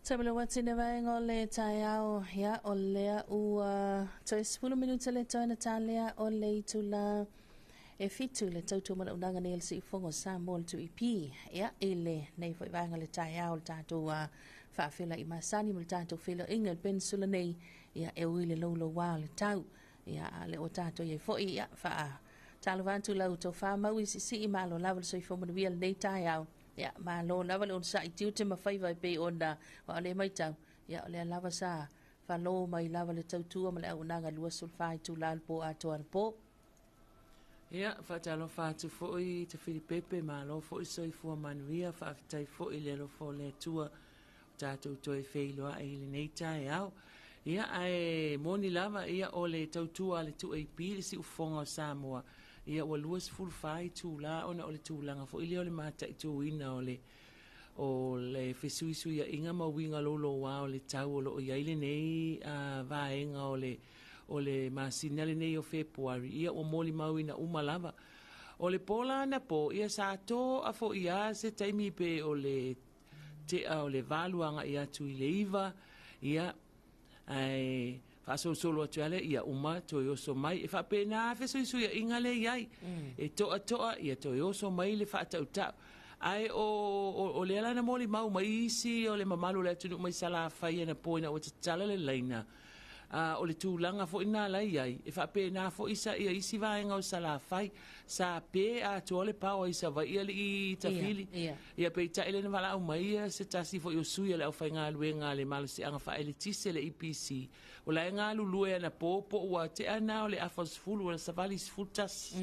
Tamalou atu i le vaega o le taeao, ia o lea ua toe 10 minute le toe na talea o le itula e 7 le tautua malaunaga nei a le Siufogo o Samoa le 2AP. Ia i lenei foi vaega le taeao le tatou faafeiloai masani ma le tatou feiloaiga i le peninsula nei, ia e ui le louloua o le tau. Ia a le o tatou iai foi, ia faatalofa atu lau tofa mau i siisii, malo lava le soifua manuia lenei taeao. Ia malo lava le onosai tiute ma faiva e pei ona wa o le maitau. Ia o lea lava sa falo mai lava le tautua ma le auaunaga 24 itula le po atoa le po. Ia, faatalofa atu foi te Filipepe, malo foi soifua manuia, faafetai foi le alofa o le Atua o tatou toe feiloai i lenei taeao. Ia, ae moni lava, ia, o le tautua a le 2AP le Siufofoga o Samoa, ia, ua 24 itula ona o le tulaga foi lea o le mataituina o le fesuisuiaiga ma uiga louloua o le tau o loo i ai lenei vaega o le masina lenei o Fepuari. Ia ua molimauina uma lava. O le pola na po, ia sa to'a fo'i a se taimi pe o le tea o le 8 agai atu i le 9, ia ae faasolosolo atu ai lea, ia uma toe oso mai. E faapena fesuisuiaiga le i ai. E to'a to'a, ia toe oso mai le faatautau. Ae o lea la na molimau mai isi o le mamalu o le atunuu mai Salafai ana po ina ua tatala le laina. O le tulaga foi na la i ai, e faapena foi sa ia isi vaega o Salafai, sa pe atoa le pao i Savaii alii tafili. Ia peitai le na valaau mai ia se tasi foi o sui o le aufaigaluega a le malosiaga faaeletise le EPC, o la e galulue ana po po ua tea na o le afa o le 10 o le savali 11.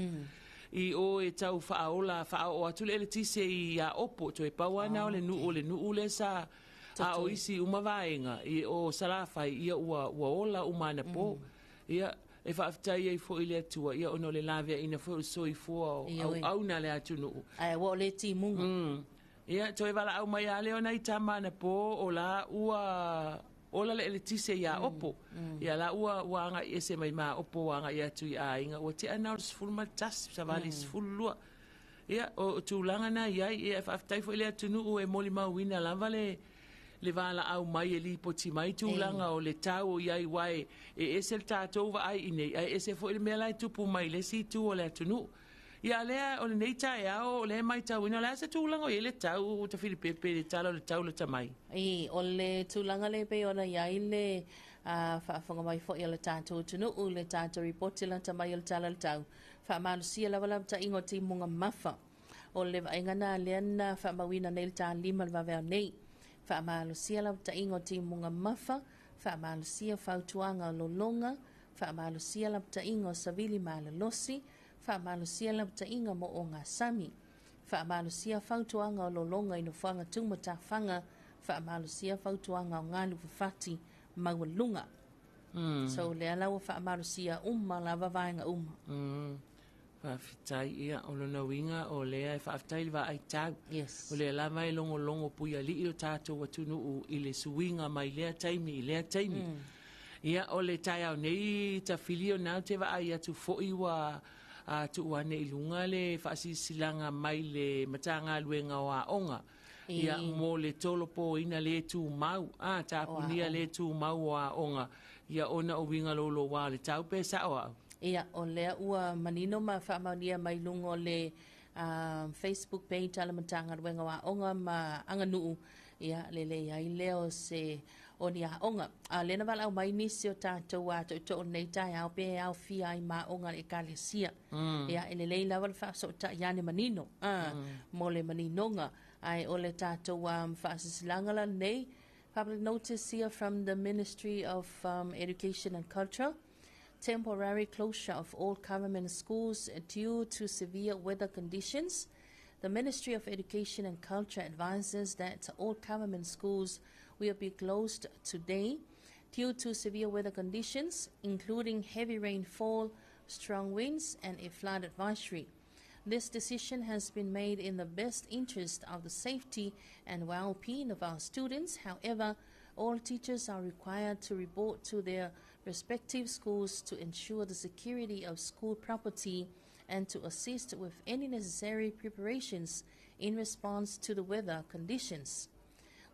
I o e tau faaola faaoo atu le eletise i Aopo, toe pau ana o le nuu o le nuu le sa a o isi uma vaega i o Salafai, ia ua ola uma ana po. Ia e faafetai ai foi le Atua, ia ona o le laveaiina foi o le soifua o auauna le atunuu. Ae ua o le timuga. Ia toe valaau mai a lea o nai tama ana po o la ua ola le eletise iā Opo. Ia la ua agai ese mai ma Opo ua agai atu i aiga ua tea na o le 11 savali 12. Ia o tulaga na i ai, ia e faafetai foi le atunuu e molimauina lava le valaau mai e lipoti mai tulaga o le tau o i ai uae e ese le tatou vaai i nei ae ese foi le mea la e tupu mai le isi itu o le atunuu. Ia lea o lenei taeao o lea e matauina o le a se tulaga o i ai le tau ta Filipepe le tala o le tau lata mai. I, o le tulaga le pei ona i ai le faafofoga mai foi o le tatou atunuu le tatou ripoti lata mai o le tala o le tau. Faamalosia lava lapataiga o timuga mafa. O le vaaiga na lea na faamauina nei le ta 5 le vaveao nei. Faamalosia lapataiga o timuga mafa, faamalosia fautuaga o lologa, faamalosia lapataiga o savili malolosi, faamalosia lapataiga mo ogasami. Faamalosia fautuaga o lologa i nofoaga tumatafaga, faamalosia fautuaga o galu fafati maualuga. So lea la ua faamalosia uma lava vaega uma. Faafetai, ia o lona uiga o lea e faafetai le vaai tau. O lea lava e logologo puialii o tatou atunuu i le suiga mai lea taimi i lea taimi. Ia o le taeao nei tafili o nau te vaai atu foi ua tuu ane i luga le faasilasilaga mai le Matagaluega o Aoga. Ia mo le tolopoina le tumau, a tapunia le tumau o aoga, ia ona o uiga louloua o le tau pe sao au. Ia, o lea ua manino ma faamaonia mai luga o le Facebook page a le Matagaluega o Aoga ma Aganuu, ia le leai lea o se o ni aoga. A lea na valaau mai nisi o tatou a tootoo nei taeao pe aofia ai ma aoga le ekalesia. Ia, e lelei lava le faasotai ane manino mo le maninoga. Ae o le tatou faasilasilaga la nei, public notice here from the Ministry of Education and Culture. Temporary closure of all government schools due to severe weather conditions. The Ministry of Education and Culture advises that all government schools will be closed today due to severe weather conditions, including heavy rainfall, strong winds, and a flood advisory. This decision has been made in the best interest of the safety and well-being of our students. However, all teachers are required to report to their respective schools to ensure the security of school property and to assist with any necessary preparations in response to the weather conditions.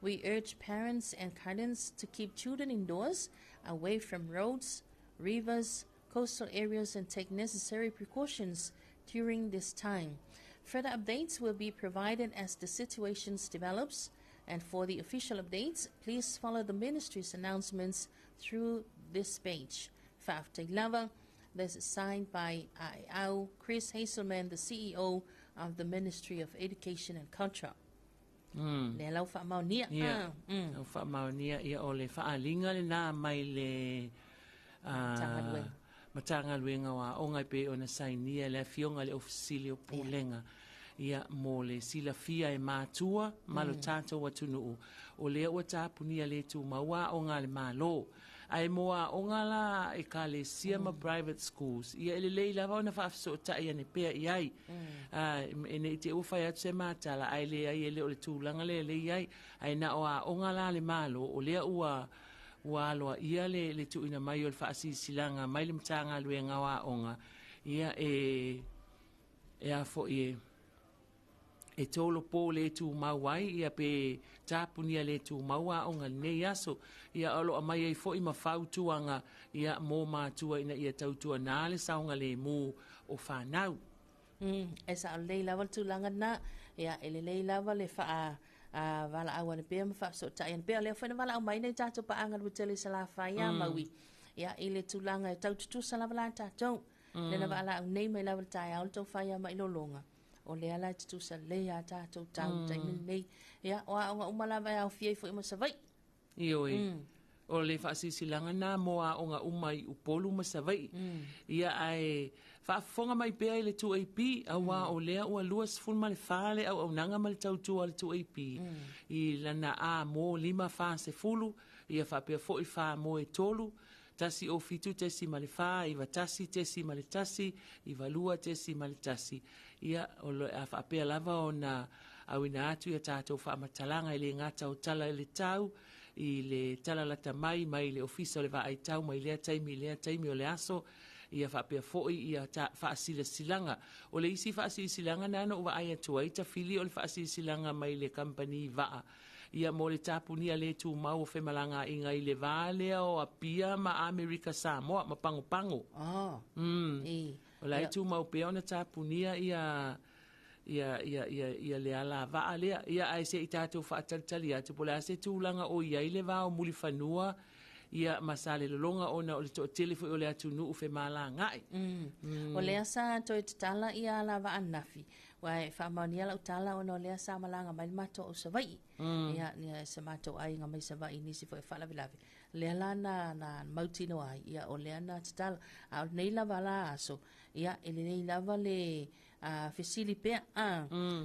We urge parents and guardians to keep children indoors, away from roads, rivers, coastal areas, and take necessary precautions during this time. Further updates will be provided as the situation develops, and for the official updates, please follow the ministry's announcements through this page. Faafetai lava. This is signed by Aeau Chris Hazelman, the CEO of the Ministry of Education and Culture. Lea lau faamaonia. Ia, lau faamaonia, ia o le faaaliga lenā mai le Matagaluega. Matagaluega o Aoga e pei ona sainia e le Afioga i le Ofisa Sili o Pulega. Ia, mo le silafia e matua ma lo tatou atunuu, o lea ua tapunia le tumau aoga a le Malo. Ae mo aoga la a Ekalesia ma private schools, ia e lelei lava ona faafesootai ane pea i ai. E ne i te i ua fai atu se matala, ae leai e le o le tulaga lea e i ai. Ae na o aoga la a le Malo, o lea ua ua aloaia le, le tuuina mai o le faasilasilaga mai le Matagaluega o Aoga, ia e, e a foi e, e tolopo le tumau ai, ia pe tapunia le tumau aoga i lenei aso. Ia o lo o aumai ai foi ma fautuaga ia mo matua ina ia tautuanā le saogalemu o fanau. E sao lelei lava le tulaga lena. Ia, e lelei lava le faa valaau ane pea ma faafesootai ane pea. O lea foi na valaau mai nei tatou paaga le tele i Salafai ia Maui. Ia, i le tulaga e tau tutusa lava la tatou. Lea na valaau nei mai lava le taeao le tau fai mai lologa. O lea la e tutusa lelei a tatou tau mm. taimi lenei. Ia, o aoga uma lava e aofia ai foi ma Savaii. Ioe. O le faasilasilaga na mo aoga uma i Upolu ma Savaii. Ia ae faafofoga mai pea i le 2AP, auā o lea ua 24 le auaunaga ma le tautua a le 2AP i lana A mo 5 40, ia faapea foi fa mo e 3, 107.4, 91.1, 92.1. Ia, o le a faapea lava ona auina atu ia tatou faamatalaga e le gata o tala i le tau, i le tala lata mai mai le Ofisa o le Vaai Tau mai lea taimi i lea taimi o le aso, ia faapea foi ia ta faasilasilaga. O le isi faasilasilaga na na ou vaai atu ai, tafili o le faasilasilaga mai le kamupani vaa, ia mo le tapunia le tumau o femalagaaiga i le va lea o Apia ma Amerika Samoa ma Pagopago. Oh. O la e tumau pea ona tapunia ia ia ia ia ia le alavaa lea. Ia ae se i tatou faatalitali atu po o le a se tulaga o i ai le va o Mulifanua ia ma Salelologa ona o le toatele foi o le atunuu femalagaai. O lea sa toe tatala ia alavaa ananafi, ua e faamaonia lau tala ona o lea sa malaga mai le matou au Savaii. Ia, ia se matou aiga mai Savaii nisi foi o faalavelave. Lea la na, na mautinoa ai, ia o lea na tatala. A o lenei lava la aso, ia e lelei lava le fesili pea.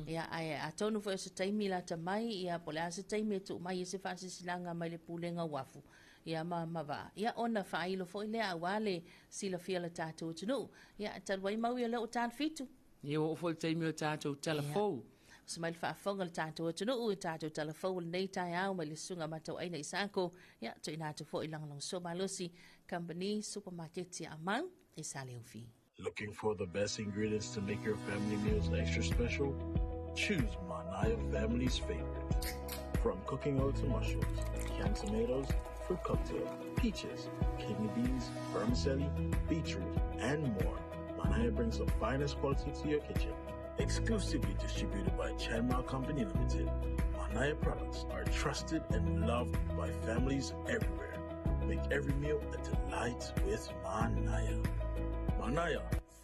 Ia, ae atonu foi o se taimi lata mai, ia po o le a se taimi e tuu mai ai se faasilasilaga mai le Pulega o Uafu, ia ma, ma vaa. Ia ona faailo foi lea aua le silafia o le tatou atunuu. Ia, talu ai Maui o lea ua ta le 7. Ia ua oo foi le taimi o le tatou tala fou. Uso mai le faafofoga o le tatou atunuu i tatou tala fou o lenei taeao mai le susuga Matauaina Isaako. Ia, tuuina atu foi lagolagosua malosi Company Supermarket a Mau i Saleufi. Looking for the best ingredients to make your family meals extra special? Choose Manaia family's favorite. From cooking oil to mushrooms, canned tomatoes, fruit cocktail, peaches, kidney beans, vermicelli, beetroot, and more. Manaya brings the finest quality to your kitchen. Exclusively distributed by Chanma Company Limited, Manaya products are trusted and loved by families everywhere. Make every meal a delight with Manaya. Manaya,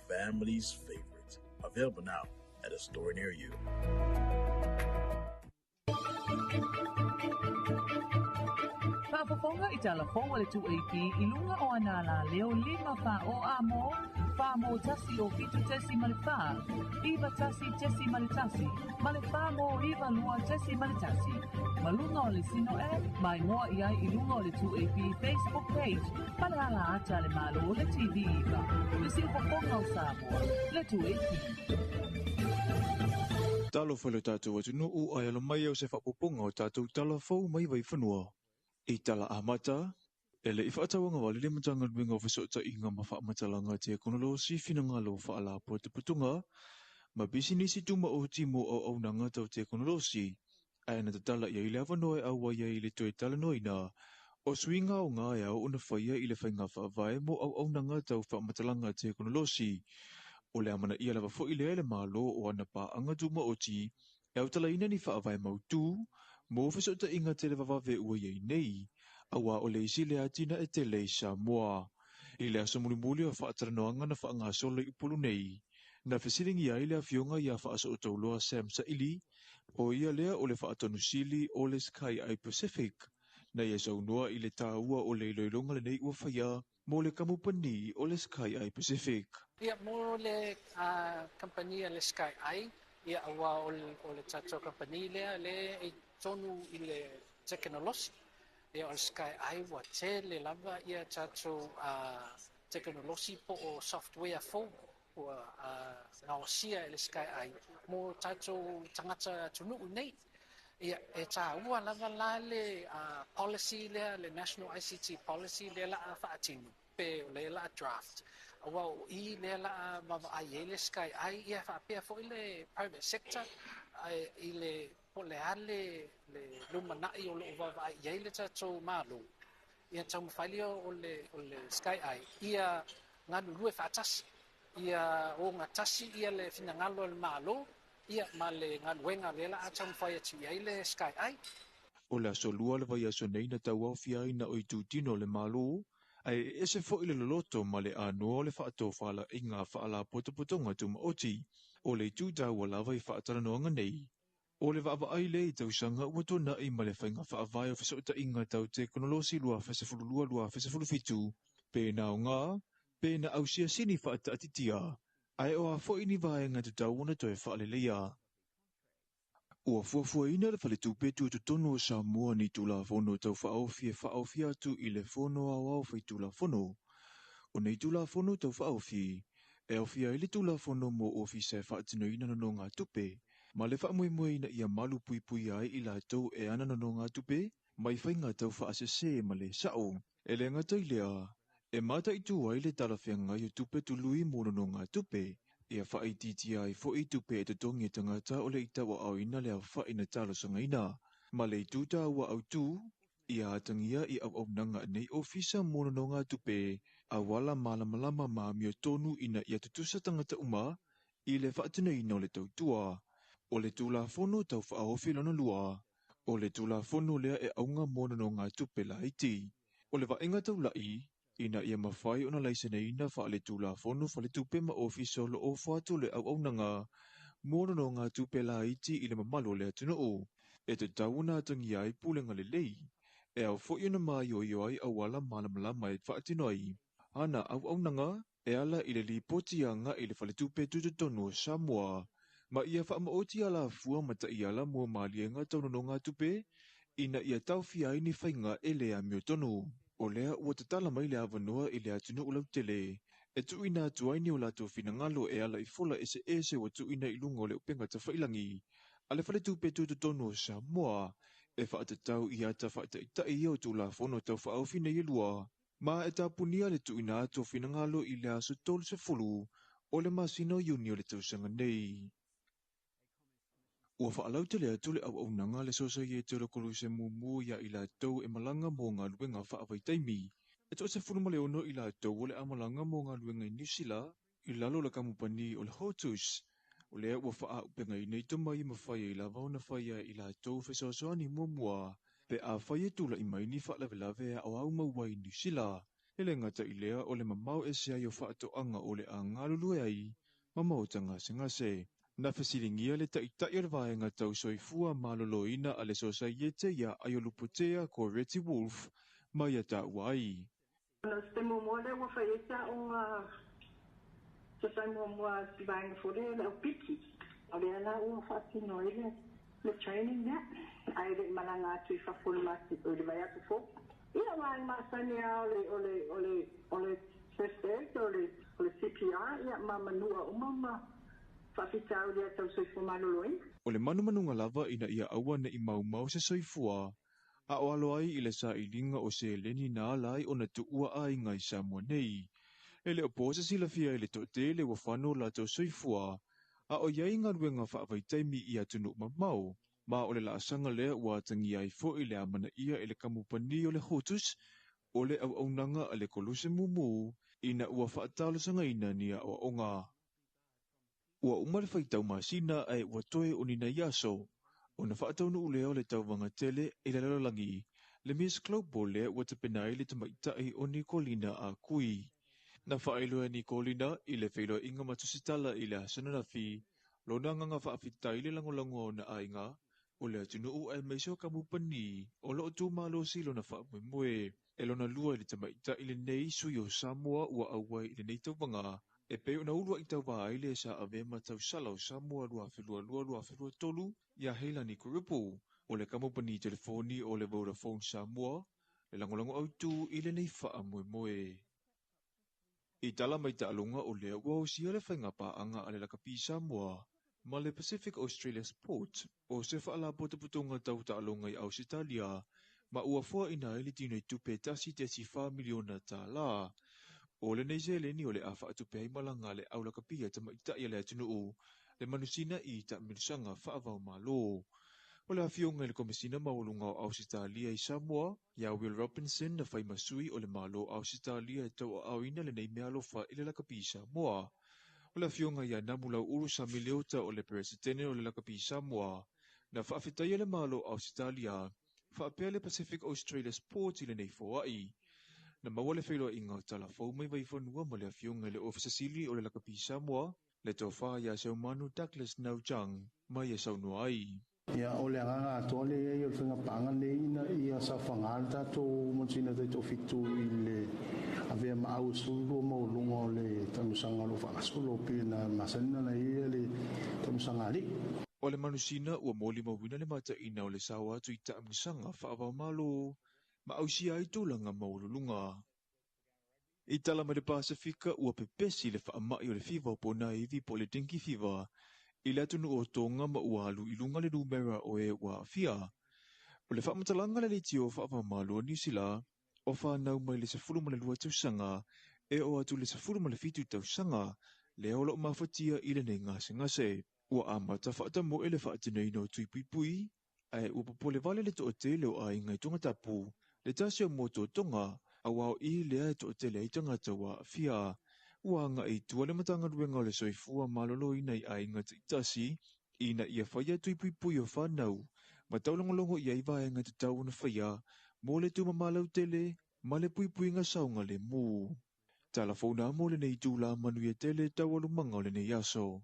family's favorite. Available now at a store near you. Faafofoga i tala fou a le 2AP i luga o ana alaleo 5 fa o a mo, fa mo tasi o fitu tesi ma le fa, iva tasi tesi ma le tasi, ma le fa mo iva lua tesi ma le tasi. Ma luga o le Sino App, ma igoa i ai i luga o le 2AP Facebook page ma le ala ata a le Malo o le TV iva. Le siufofoga o Samoa, le 2AP. Talofa i lo tatou atunuu ae alo mai au se faaopoopoga o tatou tala fou mai Vaifanua. I tala amata, e le i faatauagavale le Matagaluega o Fesootaiga ma Faamatalaga Tekonolosi finagalo faalapotopotoga ma pisinisi tumaoti mo auaunaga tau tekonolosi. Ae na tatala i ai le avanoa e auai ai i le toe talanoaina o suiga aoga e ao ona faia i le faiga faavae mo auaunaga tau faamatalaga tekonolosi. O le amanaia lava foi lea e le Malo o ana paaga tumaoti e autalaina ni faavae mautū mo fesootaiga televavave ua i ai nei, auā o le isi lea atinae tele i Samoa. I le aso mulimuli o faatalanoaga na faagasolo i Upolu nei, na fesiligia ai le afioga ia Faasootauloa Sam Saili, o ia lea o le faatonusili o le Sky Eye Pacific, na ia saunoa i le tāua o le iloiloga lenei ua faia mo le kamupani o le Sky Eye Pacific. Ia, mo le kamupani a le Sky Eye, ia, aua o le tatou kamupani lea lea e i totonu i le tekonolosi. Ia, o le Sky Eye ua tele lava ia tatou tekonolosi po o software fou ua gaosia e le Sky Eye mo tatou tagata atunuu nei. Ia, e tāua lava la le policy lea, le National ICT Policy lea la a faatino, pe o lea la a draft. Aua o i lea la a vaavaai ai le Sky Eye, ia faapea foi le private sector i le po o le a le lumanai o loo vaavaai i ai le tatou Malo. Ia taumafai lea o le Sky Eye ia galulue faatasi, ia ogatasi ia le finagalo o le Malo ia ma le galuega lea la a taumafai atu i ai le Sky Eye. O le aso lua le vaiaso nei na tauaofia ai na o itutino o le Malo, ae e ese foi le loloto ma le anoa o le faatofalaiga faalapotopotoga tumaoti. O le itu taua lava i faatalanoaga nei, o le vaavaai lea i tausaga ua tuanai ma le faiga faavae o fesootaiga tau tekonolosi 2012-2017, pe na aoga, pe na ausiasini faataatitia, ae o a foi ni vaega tatau ona toe faaleleia. Ua fuafuaina le faletupe tutotonu o Samoa ni Tulafono tau faaofi e faaofi atu i le Fono Aoao Faitulafono. O nei Tulafono tau faaofi, e aofia ai le Tulafono mo Ofisa e faatinoina nonogatupe, ma le faamoemoe ina ia malu puipuia ai i latou e ana nonogatupe, mai faiga tau faasese ma le sao. E le gata i lea, e mataitu ai le talafeagai o tupe tului mo nonogatupe, ia faaitiitia ai foi tupe e totogi e tagata o le itauaaoina le aofa'i na talosagaina. Ma le itu taua autū, ia atagia i auaunaga a nei ofisa mo nonogatupe, auala malamalama ma amiotonu ina ia tutusa tagata uma i le faatinoina o le tautua. O le Tulafono tau faaofi lona lua, o le Tulafono lea e auga mo nonogatupe laiti. O le vaaiga taulai, ina ia mafai ona laiseneina faale-Tulafono faletupe ma ofisa o lo o ofo atu le auaunaga mo nonogatupe laiti i le mamalu o le atunuu. E tatau ona atagia ai pulega lelei, e ao foi ona maioio ai auala malamalama e faatino ai ana auaunaga e ala i le lipoti agai i le faletupe tutotonu o Samoa, ma ia faamaoti alafua ma taiala mo maliega tau nonogatupe ina ia taofia ai ni faiga e le amiotonu. O lea ua tatala mai le avanoa i le atunuu lautele, e tuuina atu ai ni o latou finagalo e ala i fola eseese ua tuuina i luga o le upega tafailagi a le faletupe tutotonu o Samoa, e faatatau i ata faataitai ia o Tulafono tau faaofi nei e lua, ma e tapunia le tuuina atu o finagalo i le aso 30 o le masina o Iuni o le tausaga nei. Ua faalautele atu le auaunaga le Sosaiete o le Koluse Mumu ia i latou e malaga mo galuega faavaitaimi. E 16 i latou o le a malaga mo galuega i Niu Sila i lalo o le kamupani o le Hotus. O lea ua faaaupegaina i tomai e mafai ai lava ona faia i latou fesoasoani muamua pe afai e tula'i mai ni faalavelave a o au maua i Niu Sila. E le gata i lea o le mamao ese ai o faatoaga o le a galulue ai ma maota gasegase. Na fesiligia le taitai o le vaega tau soifua maloloina a le Sosaiete ia Aiolupotea Coretti Wolf ma ia taua ai. Ona se muamua lea ua fai ai se aoga se fai muamua i vaega foi lea le aupiki. O lea la ua faatino ai le training lea, ae le i malaga atu i fafo i le vaiaso fou. Ia, vaega masani lava o le first aid, o le CPR, ia ma manua uma ma faafitauli tau soifua maloloina. O le manumanuga lava ina ia aua ne'i maumau se soifua, a o alo ai i le sailiga o seleni na ala ai ona tuua aiga i Samoa nei. E le o po se silafia i le toatele ua fano o latou soifua, a o i ai galuega faavaitaimi i atunuu mamao. Ma o le laasaga lea ua atagia ai foi le amanaia e le kamupani o le Hotus o le auaunaga a le Koluse Mumu ina ua faatalosagaina ni aoaoga. Ua uma le faitau masina ae ua toe o ni nai aso ona faataunuu lea o le tauvaga tele i le lalolagi, le Miss Global lea ua tapena ai le tamaitai o Nikolina Ah Kui. Na faailoa e Nikolina i le feiloaiga ma tusitala i le aso ananafi lona agaga faafetai i le lagolago a ona aiga o le atunuu aemaise o kamupani o lo o tumalosi lona faamoemoe. E lona lua i le tamaitai lenei sui o Samoa ua auai i lenei tauvaga e pei ona uluai tauva ai le sa avea ma tausala o Samoa 2022-2023 ia Heilani Kurupu. O le kamupani telefoni o le Vodafone Samoa le lagolago autu i lenei faamoemoe. I tala mai taaloga o lea ua osia le faiga paaga a le Lakapi Samoa ma le Pacific Australia Sport o se faalapotopotoga tau taaloga i Ausetalia ma ua foaina ai le tino i tupe $1.4 miliona. O lenei seleni o le a faatupe ai malaga a le au lakapi a tamaitai a le atunuu le manusina i taamilosaga faava-o-Malo. O le afioga i le Komesina Maualuga o Ausetalia i Samoa, ia Will Robinson na fai ma sui o le Malo o Ausetalia e tauaaoina lenei meaalofa i le Lakapi Samoa. O le afioga ia Namulauulu Sami Leota o le Peresetene o le Lakapi Samoa na faafetaia le Malo o Ausetalia faapea le Pacific Australia Sport i lenei foai. Na maua le feiloaiga o tala fou mai Vaifanua ma le afioga i le Ofisa Sili o le Lakapi Samoa, le tofa ia Seumanu Douglas Naujang ma ia saunoa ai. Ia, o le agaga atoa lea i ai o le faiga paaga lenei ina ia saofaga le tatou manusina taitoafitu i le avea ma au e 12 maualuga o le taamilosaga o lo o faagasolo pei ona masani ona i ai le taamilosaga alii. O le manusina ua molimauina le mataina o le sao atu i taamilosaga faava-o-Malo ma ausia ai tulaga maualuluga. I tala mai le Pasefika ua pepesi le faamai o le fiva o ponaivi po o le dengue fever i le atunuu o Tonga ma ua alu i luga le numera o e ua aafia. O le faamatalaga a le leitio faava-o-Malo o Niu Sila o fanau mai le 12 tausaga e oo atu i le 17 tausaga lea o lo o mafatia i lenei gasegase. Ua amata faatamoe le faatinoina o tui puipui ae ua popole vale le toatele o aiga i Tongatapu le tasi o motu o Tonga aua o i lea e toatele ai tagata ua aafia. Ua agai i tua le Matagaluega o le Soifua Maloloina i aiga taitasi ina ia faia tui puipui o fanau ma taulogologo i ai vaega tatau ona faia mo le tumama lautele ma le puipuiga saogalemu. Tala fou na mo lenei itula, manuia tele taualumaga o lenei aso.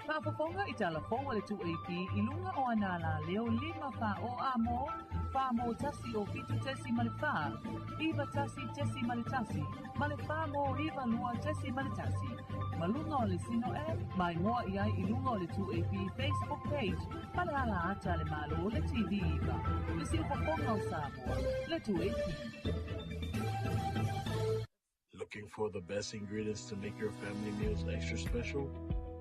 Faafofoga i tala fou a le 2AP i luga o ana alaleo 5 4 o a mo, 4 mo 1 o 7.4, 9 1.1, ma le 4 mo 9 2.1. Ma luga o le Sino App, maimoa i ai i luga o le 2AP Facebook page ma le ala ata a le Malo le TV 9, le siufofoga o Samoa, le 2AP. Looking for the best ingredients to make your family meals extra special?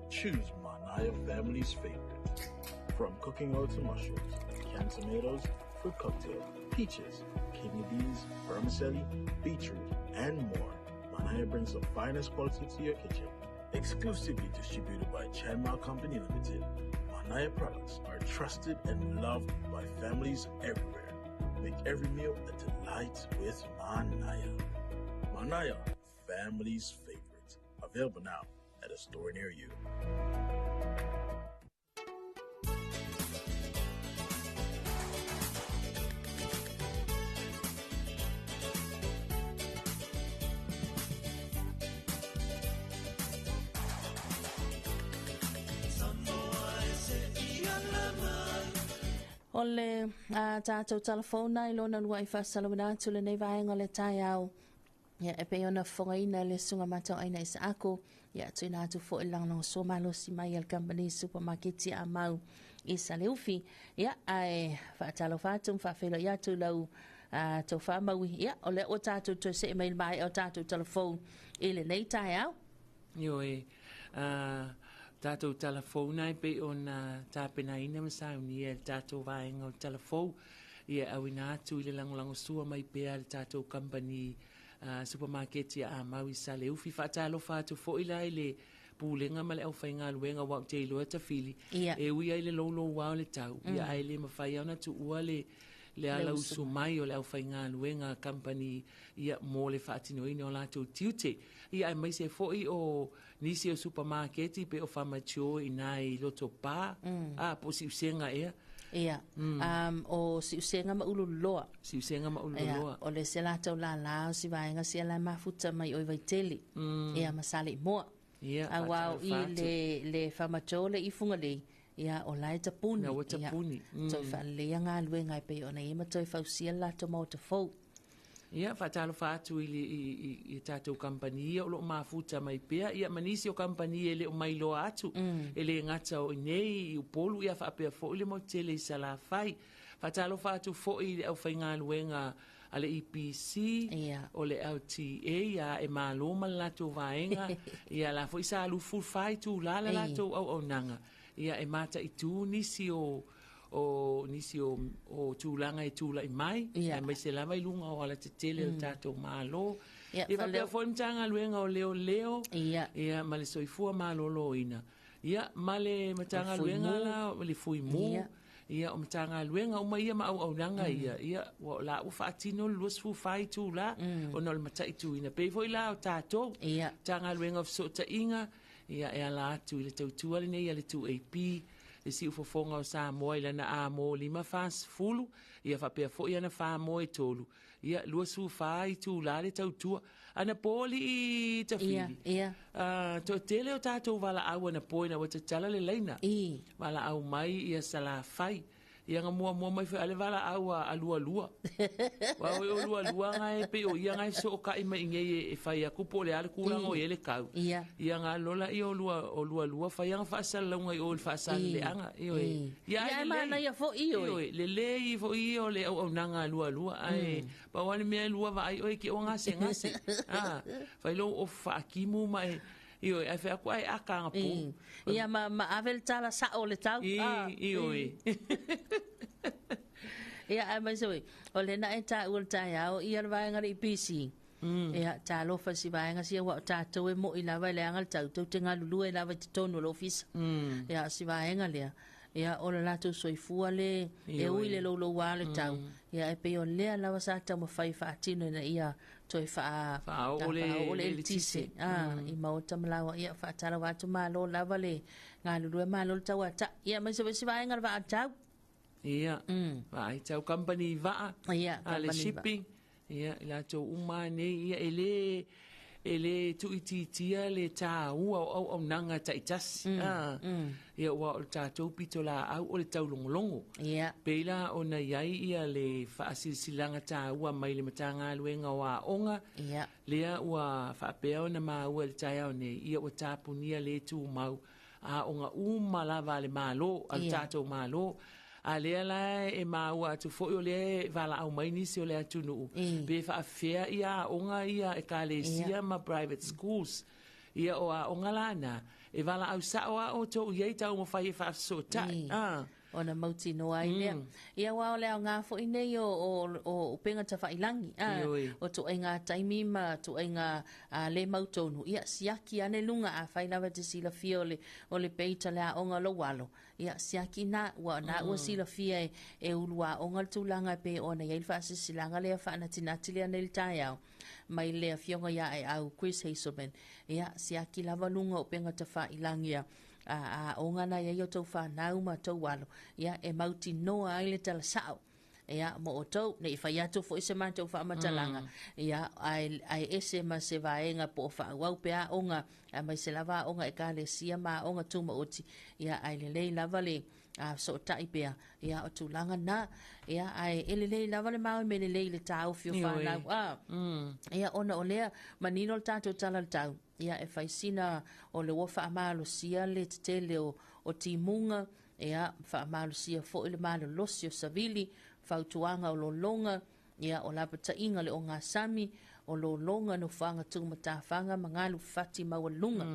Choose Manaya family's favorite. From cooking oil to mushrooms, canned tomatoes, fruit cocktail, peaches, kidney beans, vermicelli, beetroot, and more. Manaya brings the finest quality to your kitchen. Exclusively distributed by Chanma Company Limited, Manaya products are trusted and loved by families everywhere. Make every meal a delight with Manaya. Manaya, family's favorite. Available now at a store near you. O le tatou talafona i lona lua'i faasalauina atu lenei vaega o le taeao. Ia, e pei ona fofogaina le susuga matauaina Isaako, ia tuuina atu foi le lagolagosua malosi mai a le kamupani supamaketi a Mau i Saleufi. Ia, ae faatalofa atu ma faafeiloai atu i lau tofa Maui. Ia, o lea ua tatou toe see mai i le maea o tatou talafou i lenei taeao. Ioe, tatou talafou na e pei ona tapenaina ma saunia e le tatou vaega o le talafou, ia e auina atu i le lagolagosua mai pea a le tatou kamupani supamaketi a Amau i Saleufi. Faatalofa atu foi la i le Pulega ma le aufaigaluega aua ou te iloa Tafili, Ia. e ui ai le louloua o le tau, ia ae le mafai lava ona tuua le le alausu mai o le aufaigaluega a kamupani ia mo le faatinoina o latou tiute. Ia aemaise foi o nisi o supamaketi pei o Farmajo i ina i Lotopa, a po o Siusega ea. Ia, o Siusega ma Ululoa. Siusega ma Ululoa. Ia, o le se latou lala o si vaega sia la e mafuta mai o i Vaitele. Ia, ma Saleimoa. Ia, Aua o i faatalofa atu. le, le Farmajo le i Fugalei, ia, o la e tapuni. La ua tapuni. Ia, toe faaleleia galuega e pei ona i ai ma toe fausia le latou maota fou. Ia, faatalofa atu i, le, i, i, i tatou kamupani ia o lo o mafuta mai pea, ia ma nisi o kamupani e le o mailoa atu, e le gata o inei i Upolu, ia faapea foi le motu tele i Salafai. Faatalofa atu foi i le aufaigaluega a le EPC, Ia. o le LTA, ia e malo ma le latou vaega, ia la foi sa 24 itula le latou auaunaga, ia e mataitu nisi o o nisi o, o tulaga e tulai mai, Ia. aemaise lava i luga o alatetele o le tatou Malo. Ia, Ia faapea faaleo- foi le Matagaluega o Leoleo, Ia. ia, ma le Soifua Maloloina, ia, ma le Matagaluega Fuimu. la, o le Fuimu, Ia. ia, o Matagaluega uma ia ma auaunaga ia, ia, ua, la ua faatino le 24 itula, ona o le mataituina. Pei foi la o tatou, Ia. Matagaluega o Fesootaiga, ia, e ala atu i le tautua lenei a le 2AP, le siufofoga o Samoa i lana amo 540, ia faapea foi ana whāmoe tolu, ia 24 itula le tautua. Ana pō alii Tafili. Ia, ia. Toatele o tatou valaau anapo ina ua tatala le laina. I. Valaau mai ia Salafai. Ia nga muamua mai foi ale valaau a lualua. Wa o o lualua nga e pe o ia nga e soota'i mai i nei e fai atu po o le a le tulaga o i ai le tau. Ia. Ia nga lola ia o lua o lualua fai anga faasalalauga i o i le faasaleleaga. Ioe. I. Ia Ia, ai e lelei. manaia foi, ioe. Ioe, lelei foi ia o le auaunaga a lualua. Ae pau lava le mea e lua vaai oe ke o gasegase. Ah, fai lou ofu faatimu ma e ioe, ae fai atu ai aka anga po. I. Ia, ma ave le tala sao o le tau. I, Ah. ioe. Ia, ae mai se o le na e tāua le taeao, ia le vaega le EPC. Ia, talofa si vaega sia ua o tātou e moi lava i le anga le tau, tau te galulue lava i totonu o le ofisa. Ia, si vaega lea. Ia, o le latou soifua le, e ui le louloua le tau. Ia, e pei o lea lava sa taumafai faatino ina ia toe Faaoo faaoo le le eletise. eletise. Ah, i maota ma laua. Ia, faatalawa atu malo lava le galulue malo le tauata. Ia, mai se si vaega le vaatau. Ia, vaai tau company vaa, Ia, a le company vaa. shipping. Ia, i latou uma nei, ia, e le tuuitiitia le tāua o auaunaga taitasi. Ah, Ia, ua o le tatou pito laau o le taulogologo. Ia. Pei la ona i ai ia le faasilasilaga tāua mai le Matagaluega o Aoga. Ia. Lea ua faapea ona maua i le taeao nei, ia ua tapunia le tumau aoga uma lava a le Malo, a le tatou Malo. A lea la e maua atu foi o lea e valaau mai nisi o le atunuu, pe faafefea ia aoga ia ekalesia ma private schools. Ia o aoga lana, e valaau sao a outou i ai taumafai e faafesootai. Ah. Ona mautinoa ai lea. Ia ua o le aoga foi nei o upega tafailangi. Ah, Ioe. o tuaiga taimi ma tuaiga le mautonu. Ia siaki ane luga a fai lava te silafia o le peita le aoga o lou alo. Ia siaki na ua na ua silafia e ulu aoga le tulaga e pei ona i ai le faasilasilaga lea faanatinati lea nei le taeao. Mai le afioga ia e au Chris Hazelman. Ia siaki lava luga o upega tafailangi a aoga na ia i o tau whanau ma tau alo. Ia, e mautinoa ai le tala sao. Ia, mo o tau, nei whai atu fo i se mātou whaamatalaga. Ia, ai ese ma se vaenga po o whaauau pe aoga, a mai se lava aoga e ekalesia ma aoga tumaoti. Ia, ai lelei lava le so tai pea. Ia, o tulaga na. Ia, ai e lelei lava le mau e me lelei le tāufi o whanau. Ah. Ia, ona o lea, manino le tātou tala le tau. Ia, e whaisina o le ua whaamalosia le tetele o timunga. Ia, whaamalosia fo i le malolosi o savili, fautuaga o lologa, ia, o lapataiga le ogasami, o lologa no whanga tūmatawhanga ma ngalu fati maualuga.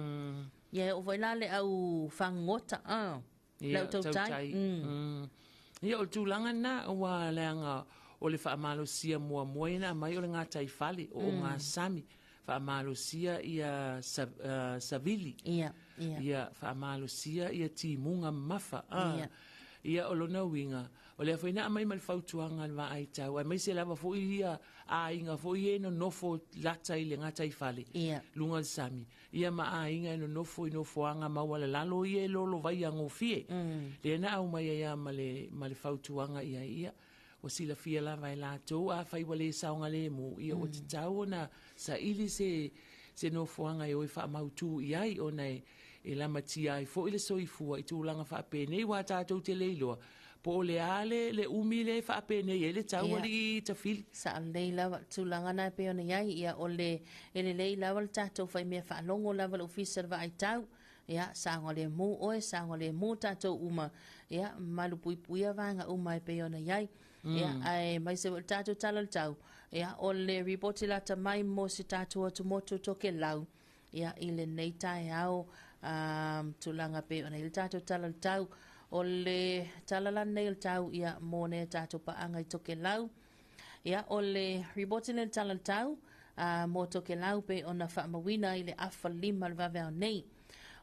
Ia, e oo foi la le au fagogota, ah. Ia, Le au tautai. tautai. Ia, o le tulaga lena ua leaga o le faamalosia muamua ia na aumai o le gataifale o ogasami. Faamalosia ia savili. Ia, ia. Ia, faamalosia ia timuga mamafa. A. Ia. Ia, o lona uiga, o lea foi na aumai ma le fautuaga a le vaaitau, aemaise lava foi ia aiga foi ia e nonofo lata i le gataifale, Ia. luga o le sami, ia ma aiga e nonofo i nofoaga maualalalo ia e lolovaia gofie. Lea na aumai ai lava ma le, ma le fautuaga i ai, ia, Ua silafia lava e latou, afai ua le saogalemu, ia ua tatau ona saili se, se nofoaga e o e faamautu i ai, ona e, e lamatia ai foi le soifua i tulaga faapenei, aua tatou te le iloa po o le a le, le umi lea e faapenei ai le tau Ia. alii tafili. Sao lelei lava le tulaga na e pei ona i ai, ia o le, e lelei lava le tatou faimea faalogo lava le Ofisa o le Vaai Tau, Ia, saogalemu oe, saogalemu tatou uma, ia, malupuipuia vaega uma e pei ona i ai. Ia, aemaise foi le tatou Tala o le Tau, ia, o le ripoti lata mai mo se tatou atumotu o Tokelau, ia, i lenei taeao, tulaga pei ona i ai le tatou Tala o le Tau. O le tala la lenei o le tau, ia, mo nai a tatou paaga i Tokelau. Ia, o le ripoti lenei o le Tala o le Tau, mo Tokelau pei ona faamauina i le afa 5 o le vaveao nei.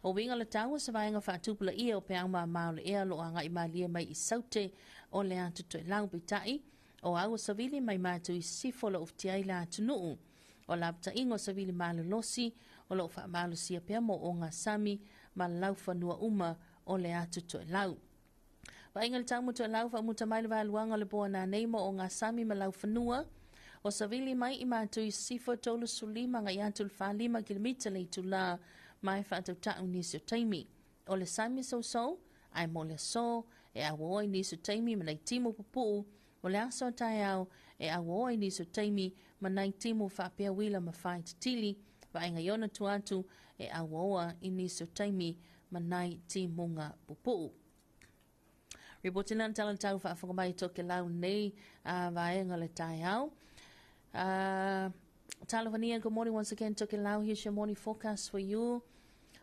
O uiga o le tau o se vaega faatupulaia o peau mama o le ea o lo o agai malie mai i Saute o le atu Toelau peitai, o au o savili mai matu i sisifo o lo o ufitia ai le atunuu. O lapataiga o savili malolosi o lo o faamalosia pea mo ogasami ma laufanua uma o le atu Toelau. Vaaiga le tau Toelau faamuta mai le vaeluaga o le po nanei mo ogasami ma laufanua. O savili mai i matu i sisifo 35 agai atu le 45 kilomita le itula mai faatautau nisi o taimi. O le sami sousou, ae mo le aso, e auaoa i nisi o taimi ma nai timu pupuu, o le aso a taeao, e auaoa i nisi o taimi ma nai timu faapea uila ma fai titili, vaaiga i ona tua atu, e auaoa i nisi o taimi ma nai timuga pupuu. Ripoti lana tala tau faafofoga mai i Tokelau nei vaega o le taeao. Talovania, good morning once again, Tokelau. Here's your morning forecast for you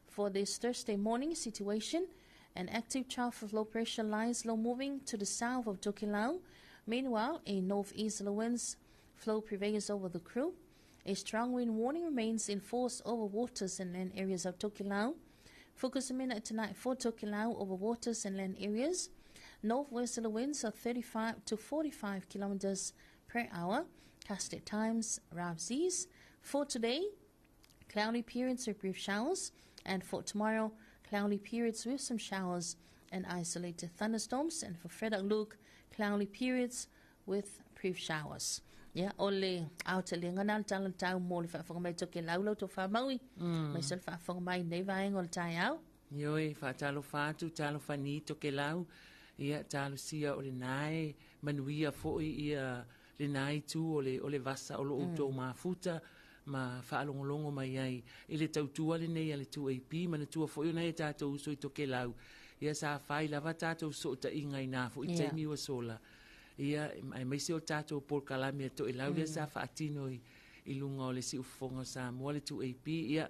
for this Thursday morning situation. An active trough of low pressure lies low moving to the south of Tokelau. Meanwhile, a northeasterly winds flow prevails over the crew. A strong wind warning remains in force over waters and land areas of Tokelau. Focus a minute tonight for Tokelau over waters and land areas. Northwesterly winds are 35 to 45 kilometers per hour. Cast at times, rough seas. For today, cloudy periods with brief showers. And for tomorrow, cloudy periods with some showers and isolated thunderstorms. And for Frederick Luke, cloudy periods with brief showers. Ia, o le aotelega na le tala tau mo le faafofoga mai Tokelau lau tofa maui. Mai se le faafofoga mai nei vaega o le taeao. Ioe, faatalofa atu, talofa ni Tokelau, ia, talosia o lena e manuia foi ia lena itu o le, o le vasa o lo outou mafuta ma faalogologo mai ai i le tautua lenei a le 2AP. Manatua foi o nai a tatou uso i Tokelau, ia sa fai lava tatou fesootaiga i na foi taimi ua sola. Ia, aemaise o tatou polokalame a Toelau lea sa faatino i, i luga o le Siufofoga o Samoa, le 2AP. Ia,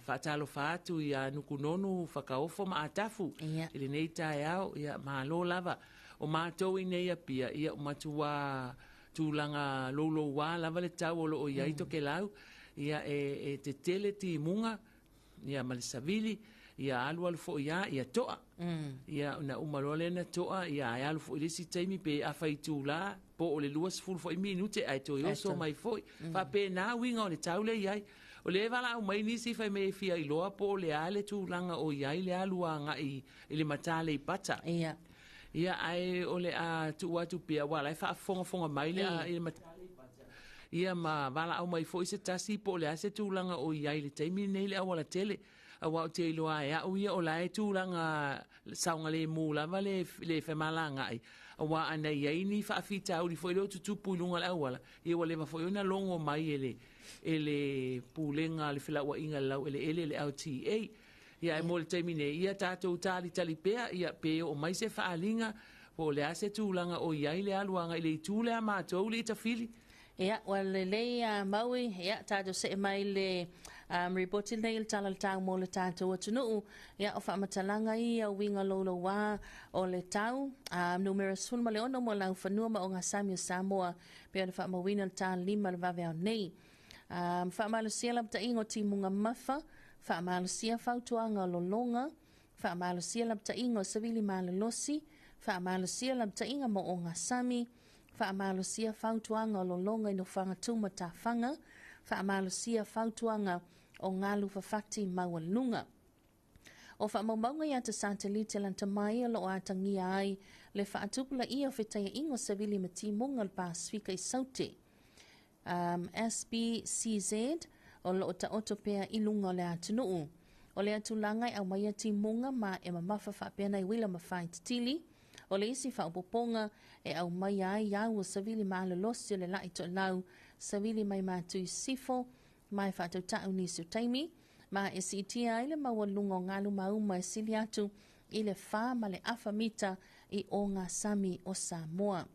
faatalofa atu ia Nukunonu, Fakaofo ma Atafu i lenei taeao. Ia, malo lava. O matou i nei Apia, ia, o matua tulaga louloua lava le tau o lo o i ai Tokelau. Ia, e, e tetele timuga, ia ma le savili, ia alualu foi lava, ia toa. Ia ona uma loa lea ona toa, ia ae alu foi i le isi taimi pe afa itula, po o le 20 foi minute ae toe oso mai foi. Faapena uiga o le tau lea e i ai. O lea e valaau mai nisi fai mai e fia iloa po o le a le tulaga o i ai le alu agai i le mata Aleipata. Ia. Ia, ae o le a tuu atu pea, aua o la e faafogafoga mai le, i le mata Aleipata. Ia ma valaau mai foi se tasi po o le a se tulaga o i ai i le taimi lenei i le aualatele. Aua ou te iloa e au ia o la e tulaga saogalemu lava le, le femalagaai, aua ana i ai ni faafitauli foi lea o tutupu i luga o le auala, ia ua leva foi ona logo mai e le, e le Pulega a le Felauaiga i le Laueleele, le LTA. Ia ae mo le taimi nei, ia tatou talitali pea, ia pe oo mai se faaaliga, po o le a se tulaga o i ai le alu agai i le itu lea a matou le Itafili. Ia, ua lelei a Maui, ia, tatou see mai le ripoti lenei o le Tala o le Tau mo le tatou atunuu. Ia, o faamatalaga ia o uiga louloua o le tau, numera 16 mo laufanua ma ogasami o Samoa, pei ona faamauina le ta 5 le vaveao nei. Um, faamalosia lapata'iga o timuga mafa, faamalosia fautuaga o lologa, faamalosia lapata'iga o savili malolosi, faamalosia lapata'iga mo ogasami, faamalosia fautuaga o lologa i nofoaga tu ma tafaga, faamalosia fautuaga o galu fafati maualuga. O faamaumauga i ata satelite lata mai o loo atagia ai le faatupulaia o fetaiaiga o savili ma timuga o le Pasefika i Saute. Um, SPCZ o loo taoto pea i luga o le atunuu. O lea tulaga e aumaia timuga ma e mamafa faapea nai uila ma faititili. O le isi faaopoopoga e aumaia ai au o savili malolosi o le la'i toelau savili mai Matu i Sisifo ma e faatauta'u nisi o taimi, ma e siitia ai le maualuga o galu mauma e sili atu i le 4 ma le afa mita i ogasami o Samoa.